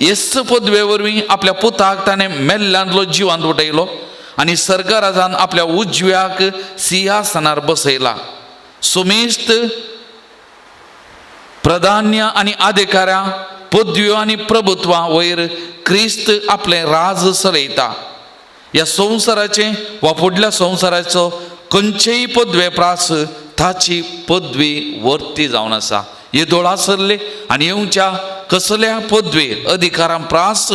येस पदवे वरवीं आपल्या पुताक ताणें मेल्ल्यांतलो जिवांत उठयलो आनी सर्गराजान आपल्या उजव्याक सिंहासनार बसयला. सुमेस्त प्रधान्य आनी अधिकाऱ्यां, पदव्यो आनी प्रभुत्वां वयर क्रिस्त आपलें राज चलयता. ह्या संवसाराचें वा फुडल्या संवसाराचो खंयचेय पदवे प्रास ताची पदवी वर्ती जावन आसा. हे दोळ आसले आनी येवच्या कसल्या पदवी अधिकारां प्रास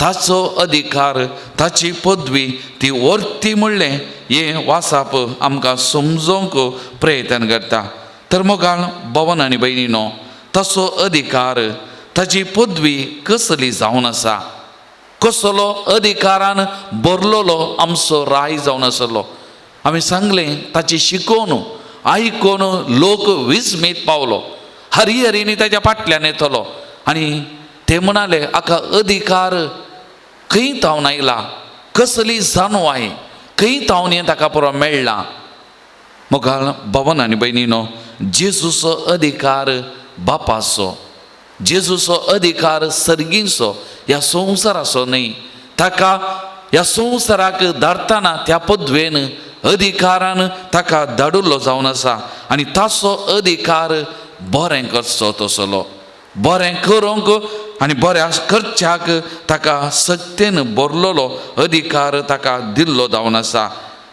ताचो अधिकार, ताची पदवी ती वर्ती म्हणलें हें वाचप आमकां समजूंक प्रयत्न करता. तर मोगाळ भवन आनी भयणीनो, ताचो अधिकार, ताची पदवी कसली जावन आसा, कसलो अधिकारान भरलेलो आमचो राय जावन आसलो. आमी सांगलें ताची शिकोवन आयकून लोक विस्मीत पावलो, हरिहरीनी ताच्या फाटल्यान येतलो आनी ते म्हणाले, हाका अधिकार खंय तावन आयला, कसली जानवाय खंय तावन हें ताका पुरो मेळ्ळां. मोगाळ भवन आनी भयणीनो, जेजूचो अधिकार बापाचो, जेजूचो अधिकार सर्गीचो, ह्या संवसाराचो न्हय. ताका ह्या संवसाराक धाडटना त्या पदवेन अधिकारान ताका धाडिल्लो जावन आसा आनी ताचो अधिकार बरें करचो तसलो, बरें करूंक आनी बऱ्या करच्याक ताका सक्तेन भरलेलो अधिकार ताका दिल्लो जावन आसा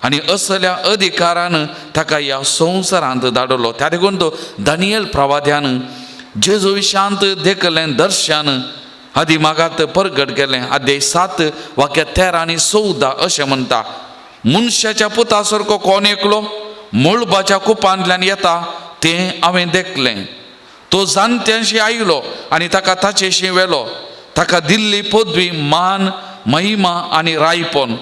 आनी असल्या अधिकारान ताका ह्या संवसारांत धाडलो. त्या देखून तो दानियल प्रवाद्यान जेजू विशांत देखलें दर्शन आदी मागात परगट केलें. अध्याय 7 वाक्य 13 आनी 14 अशें म्हणटा, मनशाच्या पुता सारको कोण एकलो मळबाच्या कुपांतल्यान येता तें हांवें देखलें. तो जाणट्यांशी आयलो आनी ताका ताचेशी व्हेलो, ताका दिल्ली पदवी, मान, महिमा आनी रायपण.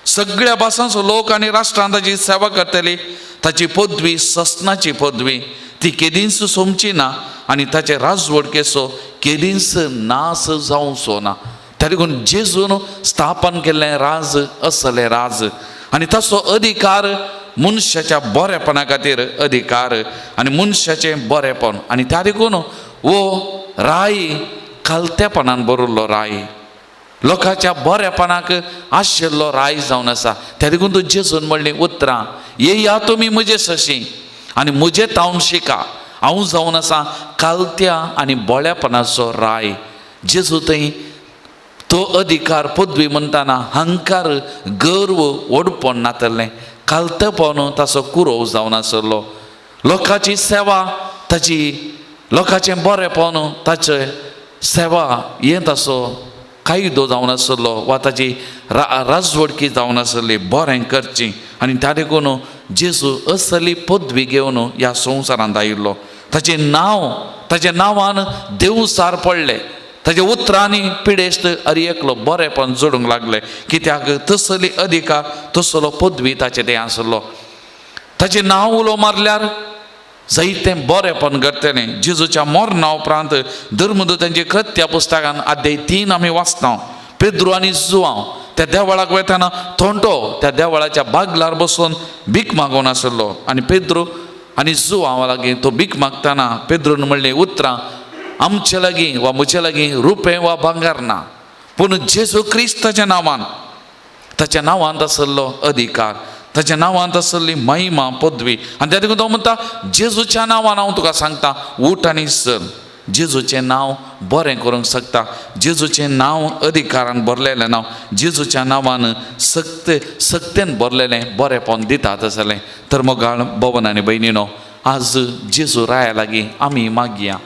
सगळ्या भासांचो लोक आनी राष्ट्रां ताची सेवा करतली. ताची पदवी ससनाची पदवी, ती केदींच सोंपची ना आनी ताचे राजवडकेचो केदींच नाश जावचो ना. त्या देखून जेजून स्थापन केल्लें राज असलें राज आनी ताचो अधिकार मनशाच्या बरेपणा खातीर अधिकार आनी मनशाचें बरेपण. आनी त्या देखून हो राय खालतेपणान भरिल्लो राय, लोकांच्या बरेपणाक आशिल्लो राय जावन आसा. त्या देखून तूं जेजून म्हणलीं उतरां, येया तुमी म्हजे सशी आनी म्हजे तावन शिका, हांव जावन आसा खालत्या आनी बोळेपणाचो राय. जेजू थंय तो अधिकार पदवी म्हणटाना हंकार, गर्व, व्हडपण नातलें, खालतेपण ताचो कुरोव जावन आसलो. लोकांची सेवा ताची, लोकांचें बरेपण ताचें सेवा हें ताचो कायदो जावन आसलो वा ताची राजवडकी जावन आसली, बरें करची. आनी त्या देखून जेजू असली पदवी घेवन ह्या संवसारांत आयिल्लो. ताचें नांव, ताच्या नांवान देवसार पडले, ताच्या उतरांनी पिडेस्त अरी एकलो बरेपण जोडूंक लागले. कित्याक तसली अधिकार, तसलो पदवी ताचे तें आसलो. ताचें नांव उलो मारल्यार जायतें बरेपण घडटलें. जेजूच्या मरणा उपरांत धर्मदूतांच्या कृत्या पुस्तकान अध्याय 3 आमी वाचता. पेद्रू आनी जुआंव त्या देवळाक वतना थोंटो त्या देवळाच्या बागलार बसून भीक मागून आसलो आनी पेद्रू आनी जुआंवा लागीं तो भीक मागतना पेद्रून म्हणलें उतरां, आमचे लागीं वा म्हजे लागीं रुपें वा भांगर ना, पूण जेजू क्रिस्ताच्या नांवान, ताच्या नांवांत आसलो अधिकार, ताच्या नांवांत आसली महिमा पदवी. आनी त्या देखून तो म्हणटा, जेजूच्या नांवान हांव तुका सांगता, उठ आनी चल. जेजूचें नांव बरें करूंक शकता, जेजूचें नांव अधिकारान भरलेलें नांव, जेजूच्या नांवान सक्ते सक्तेन भरलेलें बरेंपण दिता तसलें. तर मोगाळ भवन आनी भयणीनो, आज जेजू राया लागीं आमी मागया.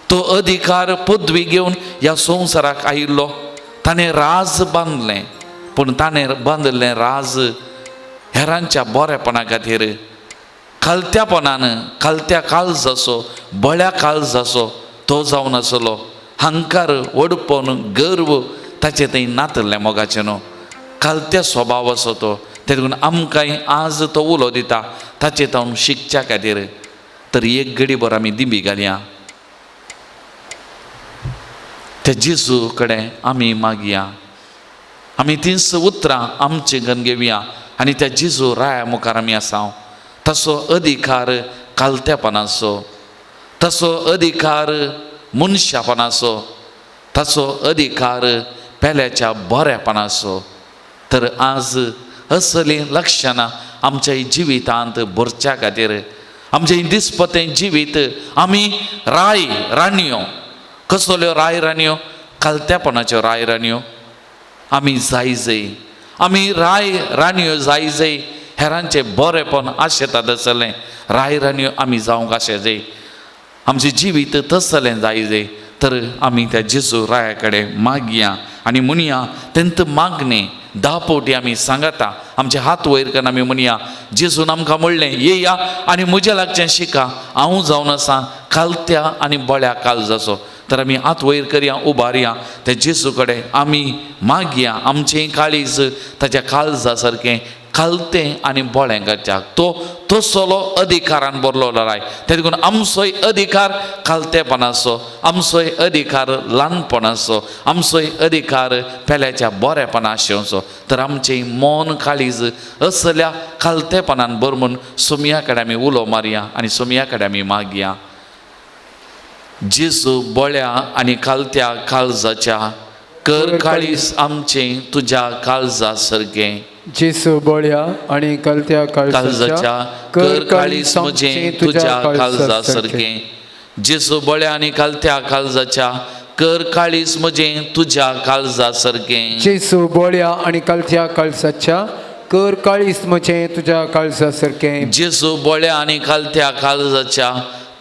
तो अधिकार पदवी घेवन ह्या संवसाराक आयिल्लो. ताणें राज बांदलें, पूण ताणें बांदिल्लें राज हेरांच्या बरेपणा खातीर, खालत्यापणान, खालत्या काळजाचो, बळ्या काळजाचो तो जावन आसलो. हंकार, वडपण, गर्व ताचे थंय नातलें मोगाचें न्हू, खालत्या स्वभाव आसो तो. ते देखून आमकांय आज तो उलो दिता ताचे तावन शिकच्या खातीर. तर एक घडी भर आमी दिंबी घालया, त्या जेजू कडेन आमी मागया, आमी तींच उतरां आमचे घन घेवया आनी त्या जेजू राया मुखार आमी आसा. तसो अधिकार कालत्यापणाचो, तसो अधिकार मनशापणाचो, ताचो अधिकार पेल्याच्या बरेपणाचो. तर आज असलीं लक्षणां आमच्या जिवितांत भरच्या खातीर, आमचें दिसपतें जिवीत आमी राय राणयो, कसल्यो राय राणयो? खालत्यापणाच्यो राय राणयो आमी जाय जय, आमी राय राणयो जाय जय, हेरांचें बरेपण आशेता तसलें राय राणयो आमी जावंक आशे जय, आमचें जिवीत तसलें जाय जय. तर आमी त्या जेजू राया कडेन मागया आनी म्हणया, तेंत मागणें 10 फावटी आमी सांगता, आमचे हात वयर करून आमी म्हणया, जेजून आमकां म्हणलें, येया आनी म्हज्या लागचें शिका, हांव जावन आसा खालत्या आनी बळ्या काळजाचो. तर आमी हात वयर करया, उबारया, त्या जेजू कडेन आमी मागया आमचें काळीज ताच्या काळजा सारकें खालतें आनी बळें करच्याक. तो तसलो अधिकारान भरलो राय. ते देखून आमचोय अधिकार खालतेपणाचो, आमचोय अधिकार ल्हानपणाचो, आमचोय अधिकार पेल्याच्या बरेपणा आशेवचो. तर आमचें मन काळीज असल्या खालतेपणान भर म्हूण सोमया कडेन आमी उलो मारया आनी सोमया कडेन आमी मागया. जेजू बळ्या आनी खालत्या काळजाच्या, कर काळीज आमचें तुज्या काळजा सारकें. जेजू बळ्या आनी खालत्या काळजाच्या, कर काळीज म्हजें तुज्या काळजा सारकें. जेजू बळ्या आनी खालत्या काळजाच्या, कर काळीज म्हजें तुज्या काळजा सारकें. जेजू बळ्या आनी खालत्या काळजाच्या, कर काळीज म्हजें तुज्या काळजा सारकें. जेजू बळ्या आनी खालत्या काळजाच्या,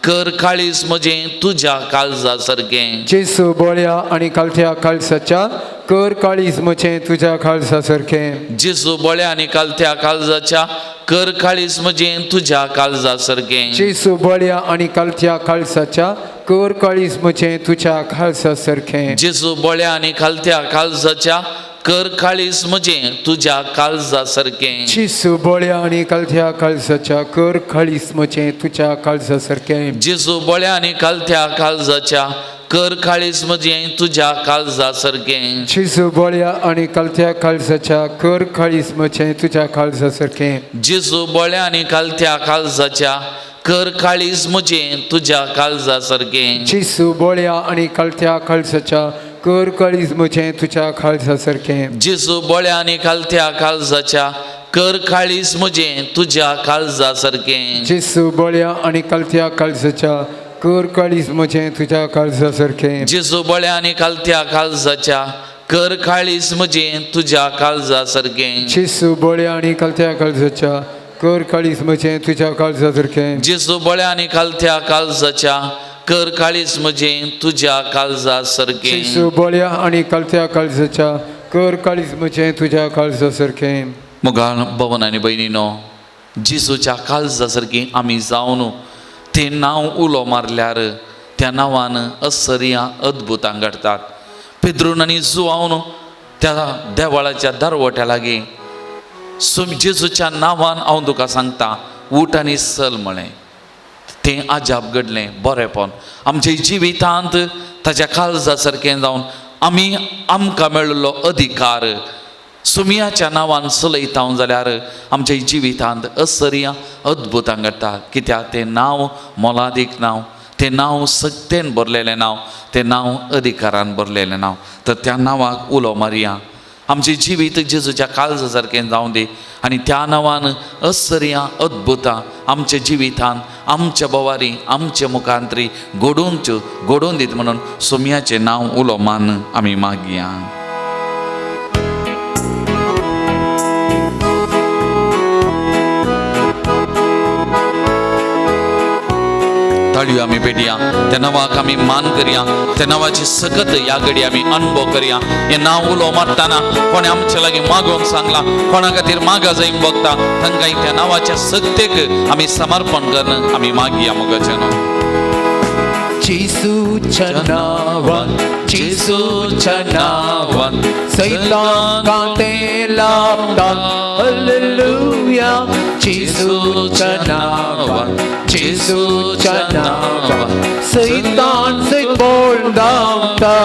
कर काळीज म्हजें तुज्या काळजा सारकें. जेजू बळ्या आनी खालत्या काळजाच्या, कर काळीज म्हजें तुज्या काळजा सारकें. जेजू बळ्या आनी खालत्या काळजाच्या, कर काळीज म्हजें तुज्या काळजा सारकें. जेजू बळ्या आनी खालत्या काळजाच्या, कर काळीज म्हजें तुज्या काळजा सारकें. जेजू बळ्या आनी खालत्या काळजाच्या, कर काळीज म्हजें तुज्या काळजा सारकें. जेजू बळ्या आनी खालत्या काळजाच्या, कर काळीज म्हजें तुज्या काळजा सारकें. जेजू बळ्या आनी खालत्या काळजाच्या, कर काळीज म्हजें तुज्या काळजा सारकें. जेजू बळ्या आनी खालत्या काळजाच्या, कर काळीज म्हजें तुज्या काळजा सारकें. जेजू बळ्या आनी खालत्या काळजाच्या, कर काळीज म्हजें तुज्या काळजा सारकें. जेजू बळ्या आनी खालत्या काळजाच्या, कर काळीज म्हजें तुज्या काळजा सारकें. जेजू बळ्या आनी खालत्या काळजाच्या, कर काळीज म्हजें तुज्या काळजा सारकें. जेजू बळ्या आनी खालत्या काळजाच्या, कर काळीज म्हजें तुज्या काळजा सारकें. जेजू बळ्या आनी खालत्या काळजाच्या, कर काळीज म्हजें तुज्या काळजा सारकें. जेजू बळ्या आनी खालत्या काळजाच्या, कर काळीज म्हजें तुज्या काळजा सारकें. जेजू बळ्या आनी खालत्या काळजाच्या, कर काळीज म्हजें तुज्या काळजा सारकें. जेजू बळ्या आनी खालत्या काळजाच्या, कर काळीज म्हजें तुज्या काळजा सारकें. मोगाळ भवन आनी भयणीनो, जेजूच्या काळजा सारकीं आमी जावन तें नांव उलो मारल्यार त्या नांवान असरिया अद्भुतां घडटात. पेद्रून आनी जुवावन त्या देवळाच्या दरवट्या लागीं जेजूच्या नांवान हांव तुका सांगता उठ आनी चल म्हळें. तें अजाप घडलें बरेंपण आमच्या जिवितांत ताच्या काळजा सारकें जावन आमी आमकां मेळिल्लो अधिकार सुमयाच्या नांवान चलयता जाल्यार आमच्या जिवितांत असरिया अद्भुतां घडटा. कित्याक तें नांव मोलादीक नांव, तें नांव सक्तेन भरलेलें नांव, तें नांव अधिकारान भरलेलें नांव. तर त्या नांवाक उलो मारया, आमचें जिवीत जेजूच्या काळजा सारकें जावं दी आनी त्या नांवान असरिया अद्भुतां आमच्या जिवितान आमच्या बोवारी आमच्या मुखांतरी घडोवच्यो घडोवन दीत म्हणून सोमयाचें नांव उलो मान आमी मागया. ताळयो आमी पेटया, त्या नांवाक आमी मान करया, त्या नांवाची सकत ह्या घडी आमी अनुभव करया. हें नांव उलो मारतना कोणें आमचे लागीं मागोवंक सांगलां, कोणा खातीर मागा जाय बगता, तांकां त्या नांवाच्या सक्तेक आमी समर्पण करून आमी मागया मोगाचें नांव. जेजूच्या नांवान, जेजूच्या नांवान सैतान कांते लाभता. हालेलुया. जेजूच्या नांवान, जेजूच्या नांवान सैतान सैत बोल धांवता.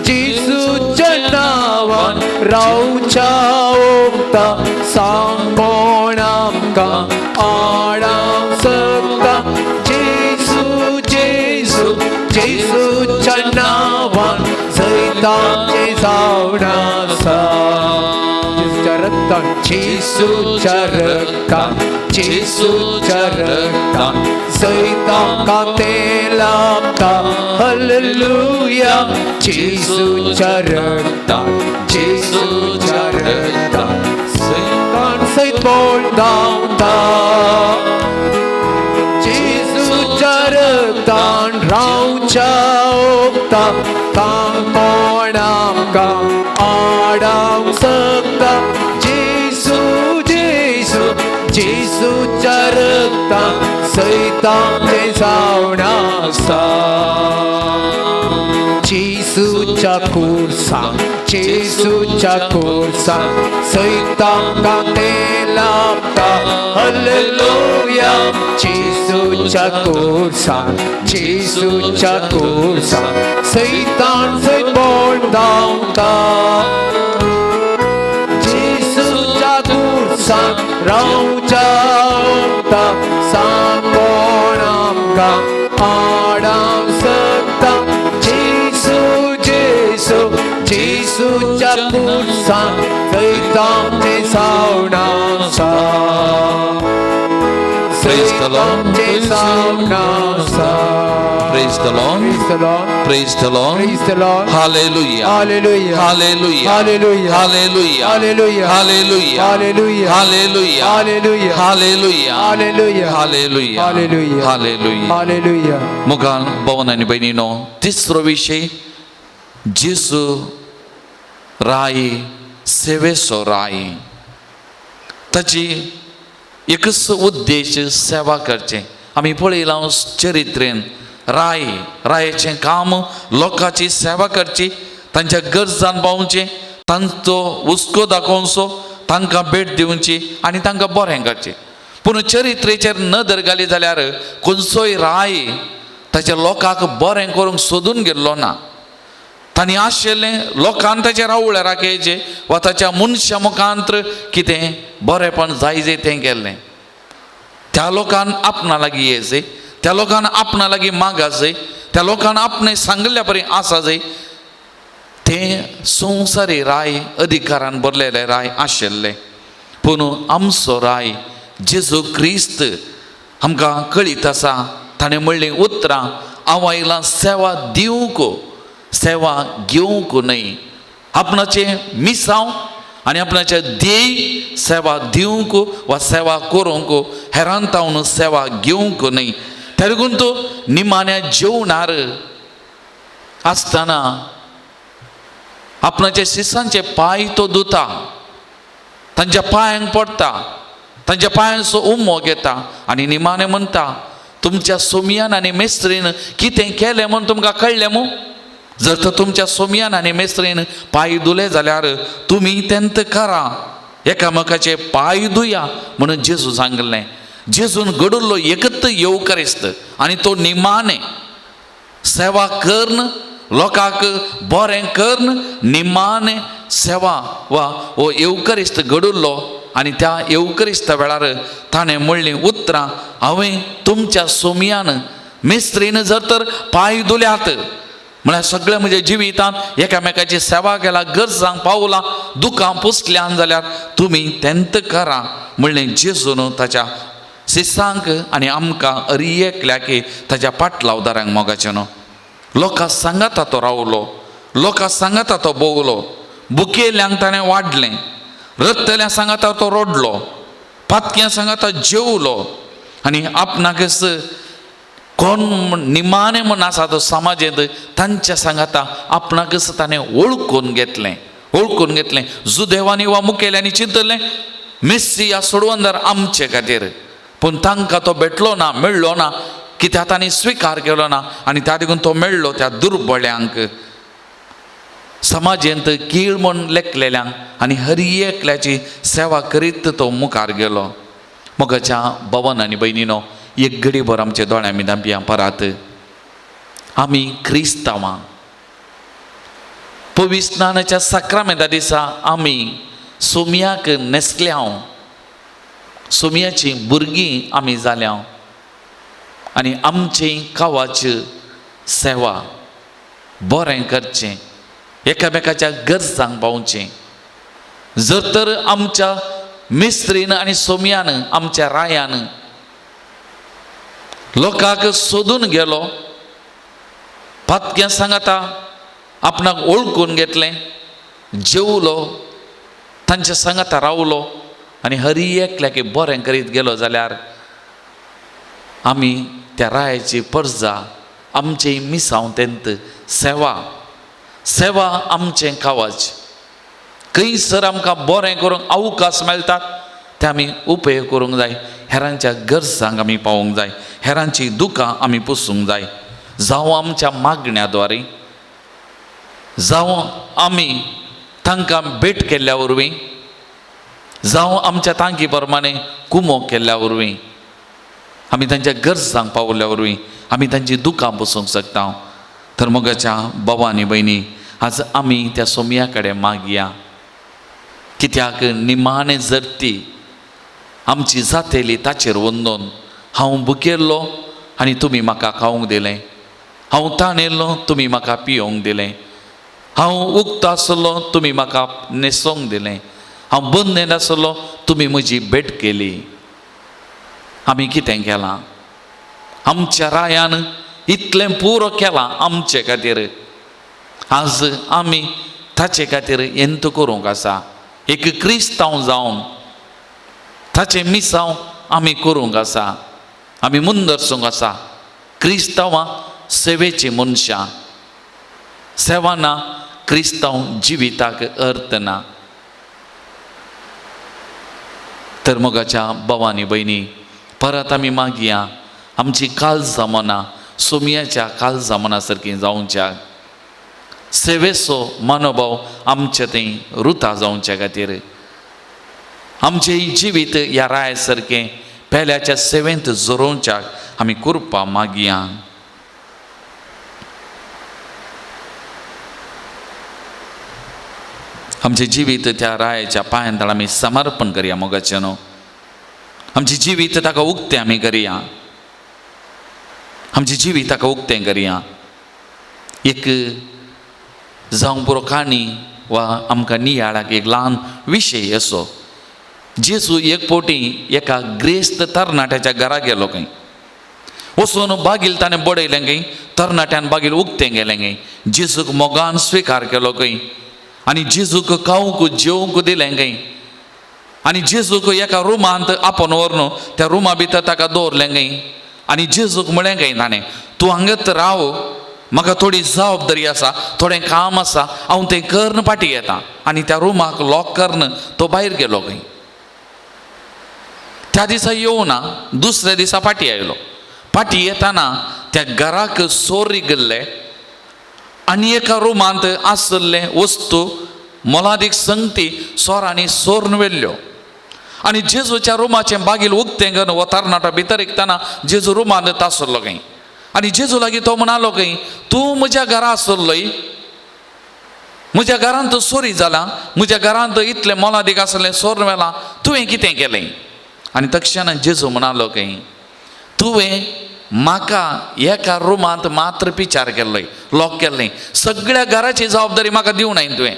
जेजूच्या नांवान रावच्या ओंकता, सांग कोण आमकां आडावंक शकता. जेजू जेजू जेजूच्या नांवान सैतानचें जावन आसा. जेजूच्या रक्तान, जेजूच्या रक्तान, जेजूच्या रक्तान सैतान कांते लाभता. हालेलुया. जेजूच्या रक्तान, जेजूच्या रक्तान सैतान सैत बोल धांवता. जेजूच्या रक्तान रावच्या ओंकता, सांग कोण आमकां आडावंक शकता. जेजू जेजू जेजूच्या रक्तान सैतानचें जावन आसा. जेजूच्या खुर्सान, जेजूच्या खुर्सान सैतान कांते लाभता. हालेलुया. जेजूच्या खुर्सान, जेजूच्या खुर्सान सैतान सैत बोल धांवता. जेजूच्या खुर्सान रावच्या ओंकता, सांग कोण आमकां आडावंक शकता. जेजू जेजू जेजूच्या खुर्सान सैतानचें जावन आसा. सैतानचें जावन आसा. Praise the Lord. Praise the Lord. Praise the Lord. Praise the Lord. Hallelujah. Hallelujah. Hallelujah. Hallelujah. Hallelujah. Hallelujah. Hallelujah. Hallelujah. Hallelujah. Hallelujah. Hallelujah. Hallelujah. Hallelujah. Hallelujah. Hallelujah. Hallelujah. मुखार भवन आनी भयणीनो, तिसरो विशय जेजू राय सेवेचो राय. ताची एकच उद्देश सेवा करचें. आमी पळयलां चरित्रेन राय रायाचें काम लोकांची सेवा करची, तांच्या गरजान पावचें, तांचो हुस्को दाखोवचो, तांकां भेट दिवची आनी तांकां बरें करचें. पूण चरित्रेचेर नदर घाली जाल्यार खंयचोय राय ताच्या लोकांक बरें करूंक सोदून गेल्लो ना. तांणी आशिल्लें लोकान ताचेर रावळ्या राखयचें वा ताच्या मनशा मुखांत कितें बरेंपण जाय जाय तें केल्लें. त्या लोकान आपणा लागीं येयचें, त्या लोकान आपणा लागीं मागाजय, त्या लोकान आपणें सांगिल्ल्या परी आसा जाय. तें संवसारी राय अधिकारान भरलेले राय आशिल्ले. पूण आमचो राय जेजू क्रिस्त आमकां कळीत आसा. ताणें म्हणलीं उतरां, हांव आयलां सेवा दिवंक, सेवा घेवंक न्हय. आपणाचें मिसांव आनी आपणाचें ध्येय सेवा दिवंक वा सेवा करूंक, हेरान तावन सेवा घेवंक न्हय. तेगून तो निमाण्या जेवणार आसतना आपणाच्या शिसांचे पांय तो धुता, तांच्या पांयांक पडटा, तांच्या पांयांचो उमो घेता आनी निमाणें म्हणटा तुमच्या सोमयान आनी मेस्त्रीन कितें केलें म्हूण तुमकां कळ्ळें मू? जर तर तुमच्या सोमयान आनी मेस्त्रीन पांय धुले जाल्यार तुमी तेंत करा, एकामेकाचे पांय धुया म्हणून जेजू सांगलें. जेजून घडुल्लो एकत येवकारिस्त आनी तो निमाणें सेवा करून लोकांक बरें करून निमाणें सेवा वा हो येवकारिस्त घडुल्लो. आनी त्या येवकारिस्ता वेळार ताणें म्हणलीं उतरां, हांवें तुमच्या सोमयान मिस्त्रीन जर तर पांय धुल्यात म्हळ्यार सगळें म्हज्या जिवितांत एकामेकाची सेवा केला, गरजांक पावलां, दुकां पुसल्यान जाल्यार तुमी तेंत करा म्हणलें जेजून ताच्या शिसांक आनी आमकां अरी एकल्याक ताच्या पाटलावदारांक मोगाचें न्हू. लोकां सांगाता तो रावलो, लोकां सांगाता तो भोंवलो, बुकेल्यांक ताणें वाडलें, रडटल्या सांगाता तो रडलो, पातक्यां सांगाता जेवलो आनी आपणाकच कोण निमाणें म्हूण आसा तो समाजेंत तांच्या सांगाता आपणाकच ताणें वळखून घेतलें, वळखून घेतलें. जुदेवांनी वा मुखेल्यांनी चिंतलें मेस्सिया सोडवंदर आमचे खातीर, पूण तांकां तो भेटलो ना, मेळ्ळो ना, कित्याक तांणी स्विकार केलो ना आनी त्या देखून तो मेळ्ळो त्या दुर्बळ्यांक, समाजेंत कीळ म्हूण लेखलेल्यांक आनी हर एकल्याची सेवा करीत तो मुखार गेलो. मोगाच्या भवन आनी भयणीनो, एक घडीभर आमच्या दोळ्यां आमी धांपया परत. आमी क्रिस्तांवां पवित्र स्नानाच्या साक्रामेंता दिसा आमी सोमयाक न्हेसल्या, सोमयाची भुरगीं आमी जाल्या आनी आमची कावाच सेवा बरें करचें, एकामेकाच्या गरजांक पावचें. जर तर आमच्या मिस्त्रीन आनी सोमयान आमच्या रायान लोकांक सोदून गेलो, पातक्यां सांगाता आपणाक वळखून घेतलें, जेवलो, तांच्या सांगाता रावलो आनी हरी एकल्याक बरें करीत गेलो जाल्यार आमी त्या रायाची परजा, आमचे मिसांव तेंत सेवा, सेवा आमचें कावाच. खंयसर आमकां बरें करूंक अवकाश मेळटात ते आमी उपयोग करूंक जाय, हेरांच्या गरजांक आमी पावोवंक जाय, हेरांची दुकां आमी पुसूंक जाय. जावं आमच्या मागण्या द्वारे, जावं आमी तांकां भेट केल्ल्या वरवीं, जावं आमच्या तांकी प्रमाणे कुमो केल्ल्या वरवीं, आमी तांच्या गरजांक पावल्ल्या वरवीं आमी तांची दुकां पुसूंक शकता. तर मोगाच्या बाबा आनी भयणी, आज आमी त्या सोमया कडेन मागया, कित्याक निमाणें जर ती आमची जातेली ताचेर वंदोन हांव भुकेल्लो आनी तुमी म्हाका खावंक दिलें, हांव ताणेल्लो तुमी म्हाका पियोंक दिलें, हांव उक्तो आसलो तुमी म्हाका न्हेसोंक दिलें, हांव बंदेन आसलो तुमी म्हजी भेट केली. आमी कितें केलां? आमच्या रायान इतलें पुरो केलां आमचे खातीर, आज आमी ताचे खातीर यंत करूंक आसा. एक क्रिस्तांव जावन ताचें मिसांव आमी करूंक आसा, आमी मुंदरसूंक आसा. क्रिस्तांवां सेवेचीं मनशां, सेवा ना क्रिस्तांव जिविताक अर्थ ना. तर मोगाच्या भावांनी भयणी, परत आमी मागया आमची काळजां मनां सोमयाच्या काळजां मना सारकीं जावच्या, सेवेचो मनोभाव आमचे थंय रुता जावच्या खातीर आमचें जिवीत ह्या राय सारकें पेल्याच्या सेवेंत जोरोवच्याक आमी कृपा मागया. आमचें जिवीत त्या रायाच्या पांयांत आमी समर्पण करया मोगाचें न्हू. आमचें जिवीत ताका उक्तें आमी करया, आमचें जिवीत ताका उक्तें करया. एक जावं पुरो काणी वा आमकां नियाळाक एक ल्हान विशय असो, जेजू एक फावटी एका ग्रेस्त तरणाट्याच्या घरा गेलो खंय, वचून बागील ताणें बडयलें खंय, तरणाट्यान बागील उक्तें गेलें खंय, जेजूक मोगान स्विकार केलो खंय आनी जेजूक खावंक जेवंक दिलें खंय आनी जेजूक एका रुमांत आपोवन व्हरून त्या रुमा भितर ताका दवरलें खंय आनी जेजूक म्हळें खंय ताणें, तूं हांगात राव, म्हाका थोडी जबाबदारी आसा, थोडें काम आसा, हांव तें करून फाटीं येता. आनी त्या रुमाक लॉक करून तो भायर गेलो खंय. त्या दिसा येवना, दुसऱ्या दिसा फाटी आयलो. फाटी येताना त्या घराक सोरी गेल्ले आनी एका रुमांत आसल्ले वस्तू मोलादीक संगती सोरांनी सोरून व्हेल्ल्यो. आनी जेजूच्या रुमाचें बागील उक्तें करून हो तरणाटो भितर रिगतना जेजू रुमांत आसलो खंय. आनी जेजू लागीं तो म्हणालो खंय, तूं म्हज्या घरा आसलोय, म्हज्या घरांत चोरी जाला, म्हज्या घरांत इतलें मोलादीक आसलें सोर व्हेलां, तुवें कितें केलें? आनी तक्षणान जेजू म्हणालो खंय, तुवें म्हाका एका रुमांत मात्र पिचार केल्लोय, लॉक केल्लें, सगळ्या घराची जबाबदारी म्हाका दिवं नाय तुवें,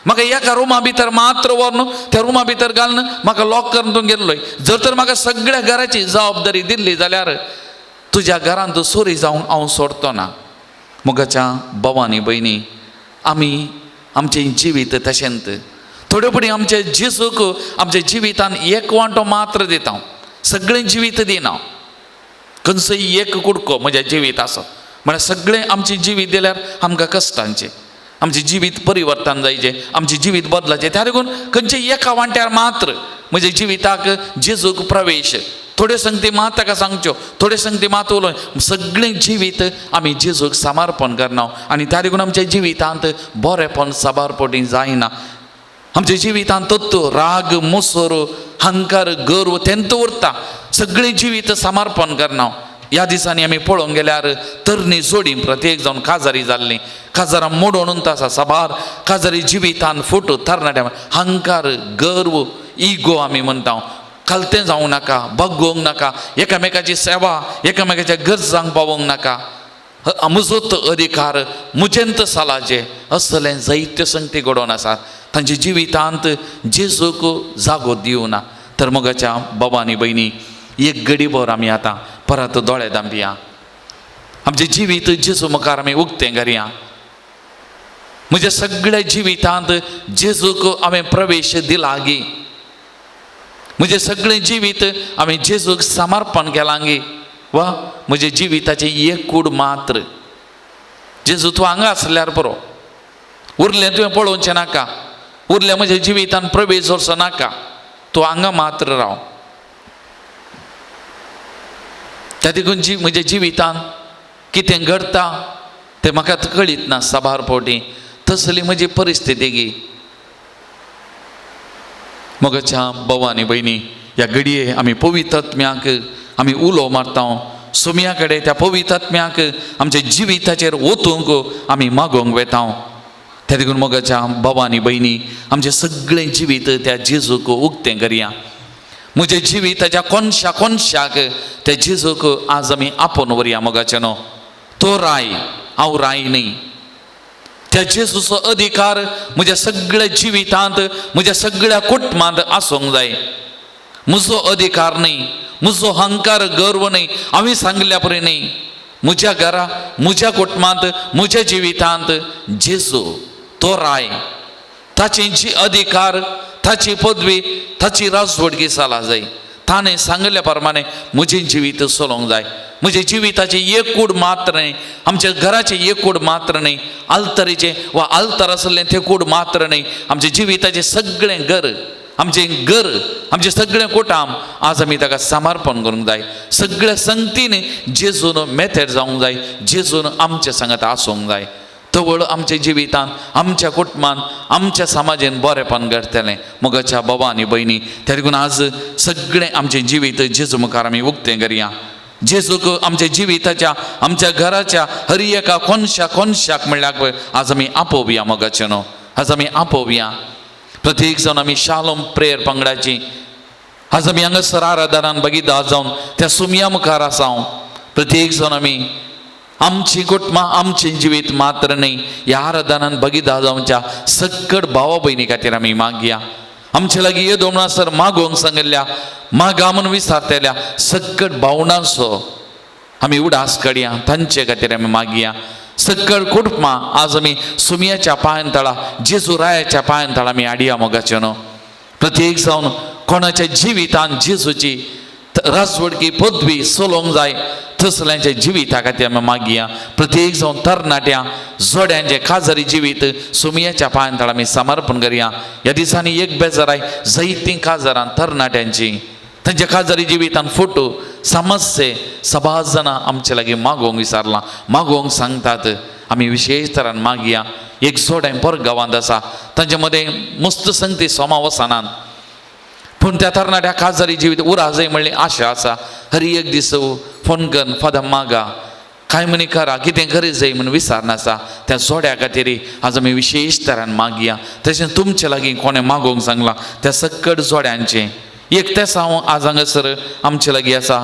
म्हाका एका रुमा भितर मात्र व्हरून त्या रुमा भितर घालून म्हाका लॉक करून तूं गेल्लोय. जर तर म्हाका सगळ्या घराची जबाबदारी दिल्ली जाल्यार तुज्या घरांत चोरी जावंक हांव सोडतो ना. मोगाच्या भावांनी भयणी, आमी आमचें जिवीत तशेंच थोडे पडी आमचे जेजूक आमच्या जिवितान एक वांटो मात्र दिता, सगळें जिवीत दिना. खंयचोय एक कुडको म्हज्या जिवीत आसा म्हळ्यार सगळें आमचें जिवीत दिल्यार आमकां कश्टांचें, आमचें जिवीत परिवर्तन जायचें, आमचें जिवीत बदलाचें. त्या देखून खंयचे एका वांट्यार मात्र म्हज्या जिविताक जेजूक प्रवेश, थोड्यो संगती मात ताका सांगच्यो, थोड्यो संगती मात उलोवन सगळें जिवीत आमी जेजूक समर्पण करना. आनी त्या देखून आमच्या जिवितांत बरेंपण साबारपटी जायना. आमच्या जिवितांत तत्व राग, मुसर, हंकार, गर्व तेंत उरता. सगळें जिवीत समर्पण करना. ह्या दिसांनी आमी पळोवंक गेल्यार तरणी जोडी प्रत्येक जावन काजारी जाल्ली, काजारां मोडून उरता आसा साबार काजारी जिवितान फुट तरणाट्या हंकार, गर्व, इगो आमी म्हणटा. खालतें जावंक नाका, बगोवंक नाका, एकामेकाची सेवा एकामेकाच्या गरजांक पावोवंक नाका, म्हजोच अधिकार म्हजेंत सालाचे असलें जायत्यो संगती घडोवन आसात. तांच्या जिवितांत जेजूक जागो दिवना. तर मोगाच्या बाबा आनी भयणी, एक गडीभर आमी आतां परत दोळे दांपया, आमचें जिवीत जेजू मुखार आमी उक्तें करया. म्हज्या सगळ्या जिवितांत जेजूक हांवें प्रवेश दिला गी, म्हजें सगळें जिवीत हांवें जेजूक समर्पण केलां गी, वा म्हज्या जिविताचें एक कूड मात्र जेजू तूं हांगा आसल्यार पुरो, उरलें तुवें पळोवचें नाका, उरलें म्हज्या जिवितान प्रवेश जोरचो नाका, तूं हांगा मात्र राव. त्या देखून जी म्हज्या जिवितान कितें घडटा तें म्हाका कळीत ना साबार फावटी, तसली म्हजी परिस्थिती गी. मोगाच्या भाव आनी भयणी, ह्या घडये आमी पवित्र आत्म्याक आमी उलो मारता, सोमया कडेन त्या पवित्र आत्म्याक आमच्या जिविताचेर ओतूंक आमी मागोवंक वेता. त्या देखून मोगाच्या भाव आनी भयणी, आमचें सगळें जिवीत त्या जेजूक उक्तें करया. म्हज्या जिविताच्या कोनशा कोनशाक त्या जेजूक आज आमी आपोवन व्हरया. मोगाचें न्हू, तो राय, हांव राय न्ही. त्या जेजूचो अधिकार म्हज्या सगळ्या जिवितांत, म्हज्या सगळ्या कुटुंबांत आसूंक जाय. म्हजो अधिकार न्ही, म्हजो अहंकार, गर्व न्ही, हांवें सांगल्या परी न्ही. म्हज्या घरा, म्हज्या कुटुंबांत, म्हज्या जिवितांत जेजू तो राय, ताची जी अधिकार, ताची पदवी, ताची राजवडकी चला जाय. ताणें सांगल्या प्रमाणे म्हजें जिवीत चलोवंक जाय. म्हज्या जिविताचें एक कूड मात्र न्ही, आमच्या घराचें एक कूड मात्र न्ही, आल्तरीचें वा आल्तर आसलें तें कूड मात्र न्ही, आमच्या जिविताचें सगळें घर, आमचें घर, आमचें सगळें कुटाम आज आमी ताका समर्पण करूंक जाय. सगळ्या संगतीन जेजून मेथेर जावंक जाय, जेजून आमच्या सांगात आसूंक जाय. तवळ आमच्या जिवितान, आमच्या कुटुंबान, आमच्या समाजेन बरेंपण घडटलें. मोगाच्या बाबा आनी भयणी, त्या देखून आज सगळें आमचें जिवीत जेजू मुखार आमी उक्तें करया. जेजूक आमच्या जिविताच्या, आमच्या घराच्या हर एका कोनशा कोनशाक म्हणल्यार आज आमी आपोवया. मोगाचें न्हू, आज आमी आपोवया. प्रत्येक जावन आमी शालोम प्रेयर पंगडाची आज आमी हांगासर आराधनान बगीदा जावन त्या सुमया मुखार आसा. प्रत्येक जावन आमी आमची कुटुंबां, आमचें जिवीत मात्र न्ही, ह्या आराधनान बगीदा जावच्या सक्कड भावा भयणी खातीर आमी मागया. आमचे लागीं येदो म्हणसर मागोवंक सांगिल्ल्या, मागा म्हूण विचारतल्या सक्कड भावनांचो आमी उडास काडया, तांचे खातीर आमी मागया. सक्कड कुटुंबां आज आमी सुमयाच्या पांयान तळा, जेजू रायाच्या पांयान तळा आमी हाडया. मोगाचें न्हू, प्रत्येक जावन कोणाच्या जिवितान जेजूची राजवडकी पदवी चलोवंक जाय तसल्यांच्या जिविता खातीर आमी मागया. प्रत्येक जावन तरणाट्या जोड्यांचे खाजरी जिवीत सुमयाच्या पांयान तळा आमी समर्पण करया. ह्या दिसांनी एक बेजाराय जायतीं काजारां तरणाट्यांची. तांच्या काजारी जिवितान फोटो समस्ये सबार जाणां आमचे लागीं मागोवंक विचारलां, मागोवंक सांगतात. आमी विशेश तरान मागया. एक जोडें परगांवांत आसा, तांचे मदें मस्त संगती सोमा वचनात, पूण त्या तरणाट्या काजारी जिवीत उरा जाय म्हणली आशा आसा. हर एक दीस फोन करून फादर मागा कांय म्हणी करा कितें करी जाय म्हूण विचारनासा. त्या जोड्या खातीर आज आमी विशेश तरान मागया. तशें तुमचे लागीं कोणें मागोवंक सांगलां त्या सक्कड जोड्यांचें एक तें हांव आज हांगासर आमचे लागीं आसा.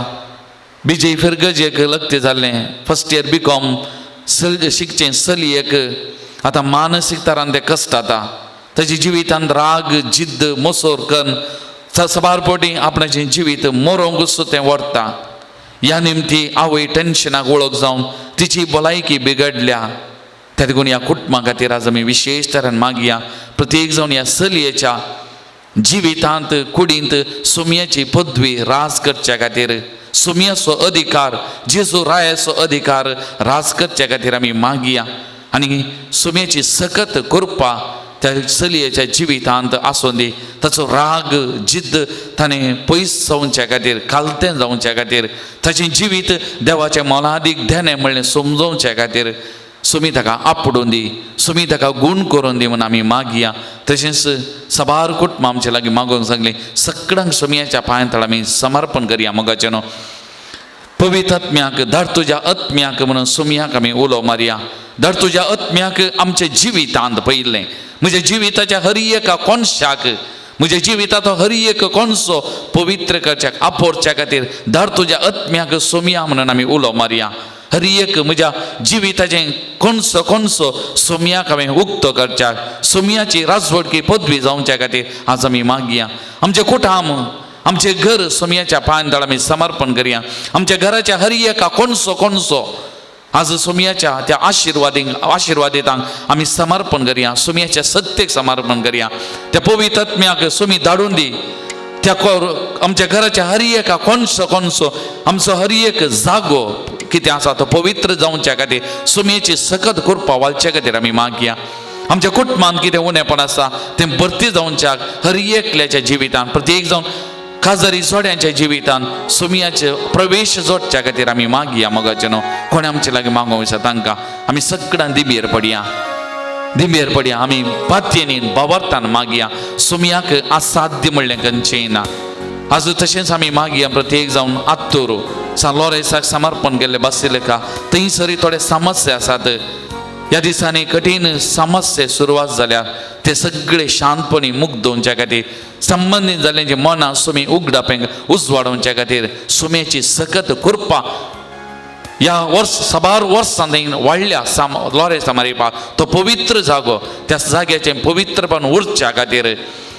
विजय फिरगजेक लग्न जाल्लें, फर्स्ट इयर बी कॉम शिकचें चलयेक आतां मानसीक तरान तें कश्ट जाता. ताच्या जिवितांत राग जिद्द मोसोर कन्न सबार पटी आपणाचें जिवीत मरोंक तें व्हरता. ह्या निमती आवय टेन्शनाक वळख जावन तिची भलायकी बिगडल्या. त्या देखून ह्या कुटुंबा खातीर आज आमी विशेश तरान मागया. प्रत्येक जावन ह्या चलयेच्या जिवितांत कुडींत सुमयाची पदवी राज करच्या खातीर, सुमयाचो अधिकार, जेजू रायाचो अधिकार राज करच्या खातीर आमी मागया. आनी सुमयाची सकत कृपा त्या चलयेच्या जिवितांत आसूं दी. ताचो राग जिद्द ताणें पयस जावच्या खातीर, कालतें जावच्या खातीर, ताचें जिवीत देवाचें मोलादीक देणें म्हणलें समजोवच्या खातीर सुमी ताका आपडून दी, सुमी ताका गूण करून दी म्हूण आमी मागया. तशेंच सबार कुटुंबां आमचे लागीं मागोवंक सांगलें, सगळ्यांक सुमयाच्या पांयां तळ आमी समर्पण करया. मोगाचें न्हू पवित्र आत्म्याक धाड तुज्या आत्म्याक म्हणून सुमयाक आमी उलो मारया. धाड तुज्या आत्म्याक आमच्या जिवितांत पयलें, म्हज्या जिविताच्या हर एका कोनशाक, म्हज्या जिविताचो हर एक कोनसो पवित्र करच्याक आपोरच्या खातीर धाड तुज्या आत्म्याक सोमया म्हणून आमी उलो मारया. हर एक म्हज्या जिविताचें कोनसो कोनसो सोमयाक हांवें उक्तो करच्याक, सोमयाची राजवटकी पदवी जावच्या खातीर आज आमी मागया. आमचें कुटाम, आमचें घर सोमयाच्या पांयां तळ आमी समर्पण करया. आमच्या घराच्या हर एका कोनसो कोनसो आज सोमयाच्या त्या आशिर्वादितांक आमी समर्पण करया. सोमयाच्या सत्येक समर्पण करया. त्या पवित्र आत्म्याक सोमी धाडून दी. त्या आमच्या घराच्या हर एका कोनसो कोनसो आमचो हर एक जागो कितें आसा तो पवित्र जावच्या खातीर सोमयेची सकत कृपा वालच्या खातीर आमी मागया. आमच्या कुटुंबांत कितें उणेपण आसा तें भरती जावच्याक हर एकल्याच्या जिवितांत, प्रत्येक जावन काजारी जोड्यांच्या जिवितांत सोमयाचे प्रवेश जोडच्या खातीर आमी मागया. मोगाचें न्हू कोणें आमचे लागीं मागोवंक आसा तांकां आमी सगळ्यां दिंबेर पडया, दिंबेर पडया. आमी पातयेनीन बावरतान मागया. सोमयाक असाध्य म्हणलें खंयचें ना. आज तशेंच आमी मागया. प्रत्येक जावन आत्तोर सान लॉरेसाक समर्पण केल्ले बासिलिका थंयसर थोडे समस्या आसात. ह्या दिसांनी कठीण समस्या सुरवात जाल्या ते सगळे शांतपणी मुक्त दवरच्या खातीर, संबंदीत जाल्यांची मनां सुमी उगडापेंक उजवाडोवच्या खातीर सुमेची सकत कृपा ह्या वर्स साबार वर्सां थंय वाडल्या. साम लॉरेस मारिपा तो पवित्र जागो, त्या जाग्याचें पवित्रपण उरच्या खातीर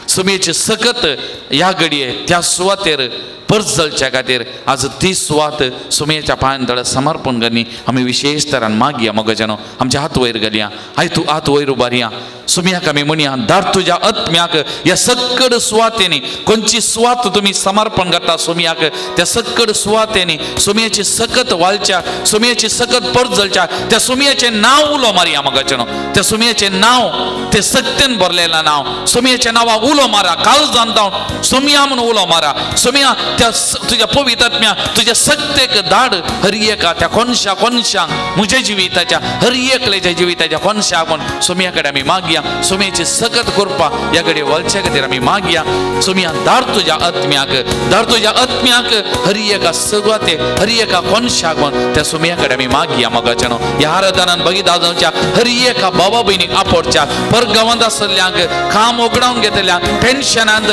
सुमेची सकत ह्या घडये त्या सुवातेर परजलच्या खातीर आज ती सुवात सुमेच्या पांयां तळ समर्पण करणी आमी विशेश तरान मागया. मोगाच्यानो आमच्या हात वयर घालया, I तूं हात वयर उबारया. सुमयाक आमी म्हणया, धाड तुज्या आत्म्याक ह्या सक्कड सुवातेनी. खंयची सुवात तुमी समर्पण करता सुमयाक, त्या सक्कड सुवातेनी सुमयाची सकत वालच्या, सुमयाची सकत परजलच्या त्या सुमयाचें नांव उलो मारया. मोगाच्यानो त्या सुमयाचें नांव, ते सक्तेन भरलेलें नांव, सुमयाच्या नांवा उलो मारा. काल जाणता सुमया म्हणून उलो मारा. सुमया त्या तुज्या पवित्र आत्म्या तुज्या सत्तेक धाड हर एका त्या कोनशा कोनशांक, म्हज्या जिविताच्या हर एकल्याच्या जिविताच्या कोनशाक म्हूण सुमया कडेन आमी मागया. सुमयेची सकत कृपा ह्या कडेन वळच्या खातीर आमी मागया. सुमया धाड तुज्या आत्म्याक, धाड तुज्या आत्म्याक हर एका सुवाते हर एका कोनशाक म्हूण त्या सुमया कडेन आमी मागया. मोगाच्यानो ह्या आराधनान भगिता जावच्या हर एका बाबा भयणीक आपोडच्या, परगांवांत आसल्ल्यांक, काम उगडावन घेतल्यांक, टेन्शनांत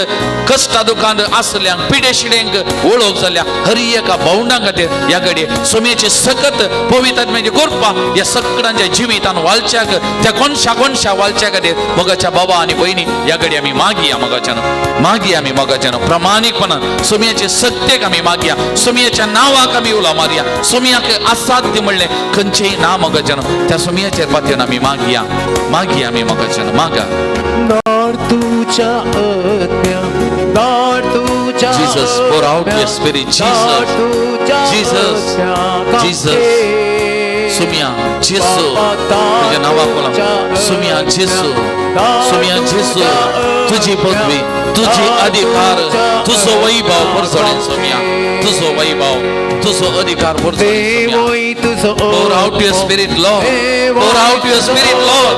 कश्टा दुखांत आसल्ल्यांक, पिडेशिडेंक ओळख जाल्या हर एका भावंडां खातीर ह्या घडये सुमयेची सकत पवित्र आत्म्याची कृपा ह्या सगळ्यांच्या जिवितान वालच्याक, त्या कोनशा कोनशा वालच्या खातीर मोगाच्या बाबा आनी भयणी ह्या घडये आमी मागया. मोगाच्यान मागया आमी. मोगाच्यान प्रामाणीकपणान सुमयेचे सत्तेक आमी मागया. सुमयेच्या नांवाक आमी उलो मारया. सुमयाक असाध्य म्हणलें खंयचेय ना. मोगाच्यान त्या सुमयाचेर पातयेन आमी मागया, मागया आमी. मोगाच्यान मागा. धाड तुझ्या आत्म्या, धाड तुझ्या Jesus, pour out your spirit. Jesus, Jesus, Jesus. सुमिया जेसू, तुझ्या नांवाक कोला सुमिया जेसू, सुमिया जेसू, तुजी पदवी, तुजी अधिकार, तुजो वैभव परजळीन सोम्या, तुजो वैभव, तुजो अधिकार परजळीन Saumya. Pour out your spirit, Lord. Pour out your spirit, Lord.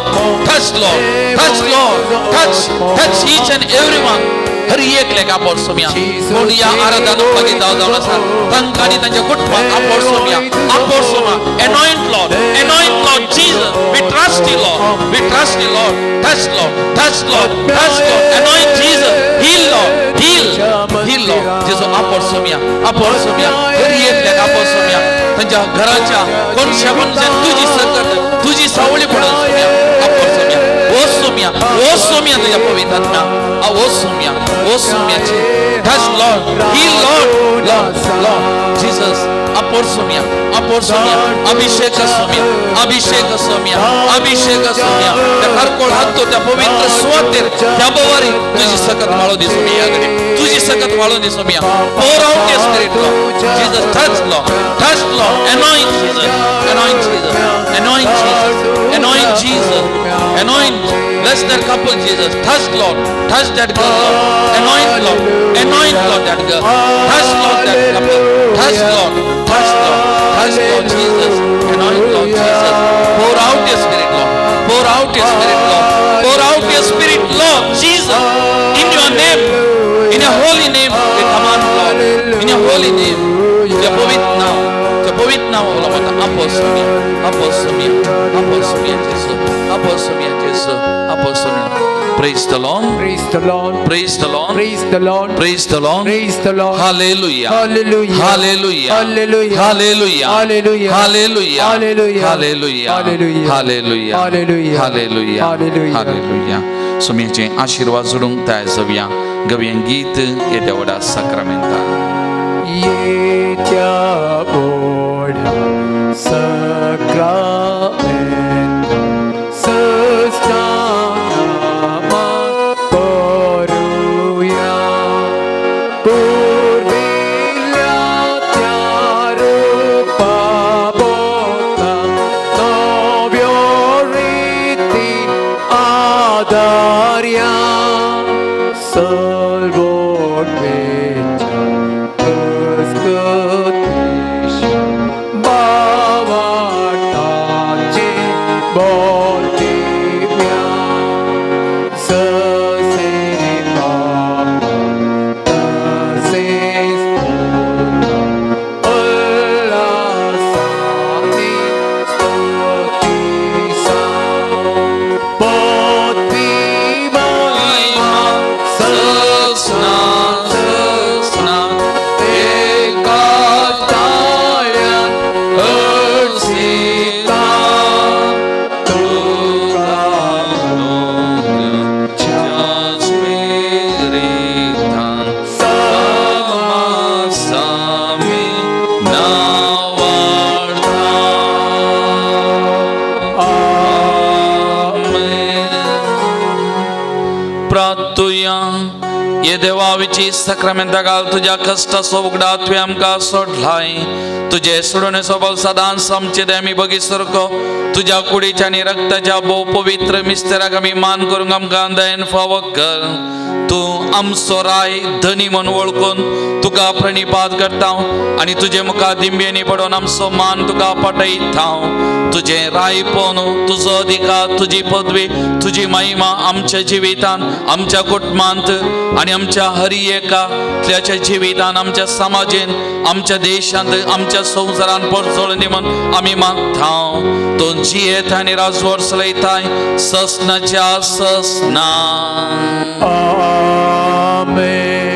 Touch, Lord. Touch, Lord. Touch, touch each and everyone. हर एकल्याक आपोड सोम्या. कोण ह्या आराधना मागीर जावं जावन आसा तांकां आनी तांच्या कुटुंबाक आपोड Saumya, आपोड Soma. Anoint, Lord. Anoint, Lord Jesus. We trust you, Lord. We trust you, Lord. Touch, Lord. Touch, Lord. Touch, Lord. Anoint Jesus. Heal, Lord. Heal. Heal, Lord. जेजू आपोड सोम्या, आपोड सोम्या. हर एकल्याक आपोड सोम्या. तांच्या घराच्या कोणशा कोणशा तुजी सकत, तुजी सावळी पडून सोम्या, आपोड सोम्या. ओ सोम्या, ओ सोम्या, तुझ्या पवित्र आत्म्या ओ सोम्या, ओ सोम्याची. Touch, Lord. Heal, Lord. Lord, Lord Jesus, आपोड Saumya, आपोड Saumya. अभिषेक सोम्या, अभिषेक सोम्या, अभिषेक सोम्या. त्या हरकोळ हात त्या पवित्र सुवातेर, त्या बवारी तुझी सकत वाळू दे सोम्या, तुझी सकत वाळून दे Saumya. Pour out your spirit, Lord Jesus. Touch, Lord. Touch, Lord. Anoint Jesus. Anoint Jesus. Anoint Jesus. Anoint Jesus. Anoint. Bless that couple, Jesus. Touch, Lord. Touch that girl, Lord. Anoint, Lord. Anoint, Lord, that girl. Touch, Lord, that couple. Touch, Lord. Touch, Lord. Touch, Lord Jesus. Anoint, Lord Jesus. Pour out your spirit, Lord. Pour out your spirit, Lord. Pour out your spirit, Lord Jesus. In your name, in your holy name, we command, Lord. In your holy name. तुझ्या पवित्र नाव, तुझ्या पवित्र नाव आपोसम्या, आपोसम्या, आपोसम्या जेसू, आपोसम्या जेसू, आपोसम्या. Praise the Lord. Praise the Lord. Praise the Lord. Praise the Lord. Praise the Lord. Praise the Lord. Hallelujah. Hallelujah. Hallelujah. Hallelujah. Hallelujah. Hallelujah. Hallelujah. Hallelujah. Hallelujah. Hallelujah. Hallelujah. Hallelujah. Hallelujah. Hallelujah. Hallelujah. सुम्याचे आशीर्वाद जोडूंक तयार जावया. गवया गीत येद्या व्हडा साक्रामेंता. येत्या व्हडा साक्रामेंत सस्तानामा करूया, पुर्विल्ल्या त्या रुपा बोता नव्यो रिती आदार्या, सलवोटवेच्या घसघतीशा भावार्थाचे बोलदिव्या, जसे बाप तसेच पुत्र उल्हासाने स्तुतीसा, पदवी महिमा ससना ससना एका ताळ्यान हर्षिता, तुका तुज्या स्पिरितान समासामी नावार्था. आमेन. प्रार्थुया. ये देवाविची साक्रामेंता घाल तुज्या कश्टाचो उगडा तुवें आमकां सोडलाय. तुजे सोडून सबल सदांच आमचे दे आमी बगी सारको तुज्या कुडीच्या आनी रक्ताच्या भोव पवित्र मिस्तेराक आमी मान करूंक आमकां दयेन फावो कर. तूं आमचो राय धनी म्हूण वळखून तुका प्रणिपात करता आनी तुजे मुखार दिंब्यांनी पडून आमचो मान तुका पाटयता. तुजें रायपण, तुजो अधिकार, तुजी पदवी, तुजी महिमा आमच्या जिवितान, आमच्या कुटुंबांत आनी आमच्या हरी एकाच्या जिवितान, आमच्या समाजेन, आमच्या देशांत, आमच्या संवसारान परजळून दी म्हूण आमी मागता. तूं जियेत आनी राजवट चलयताय ससनाच्या ससना. आमेन.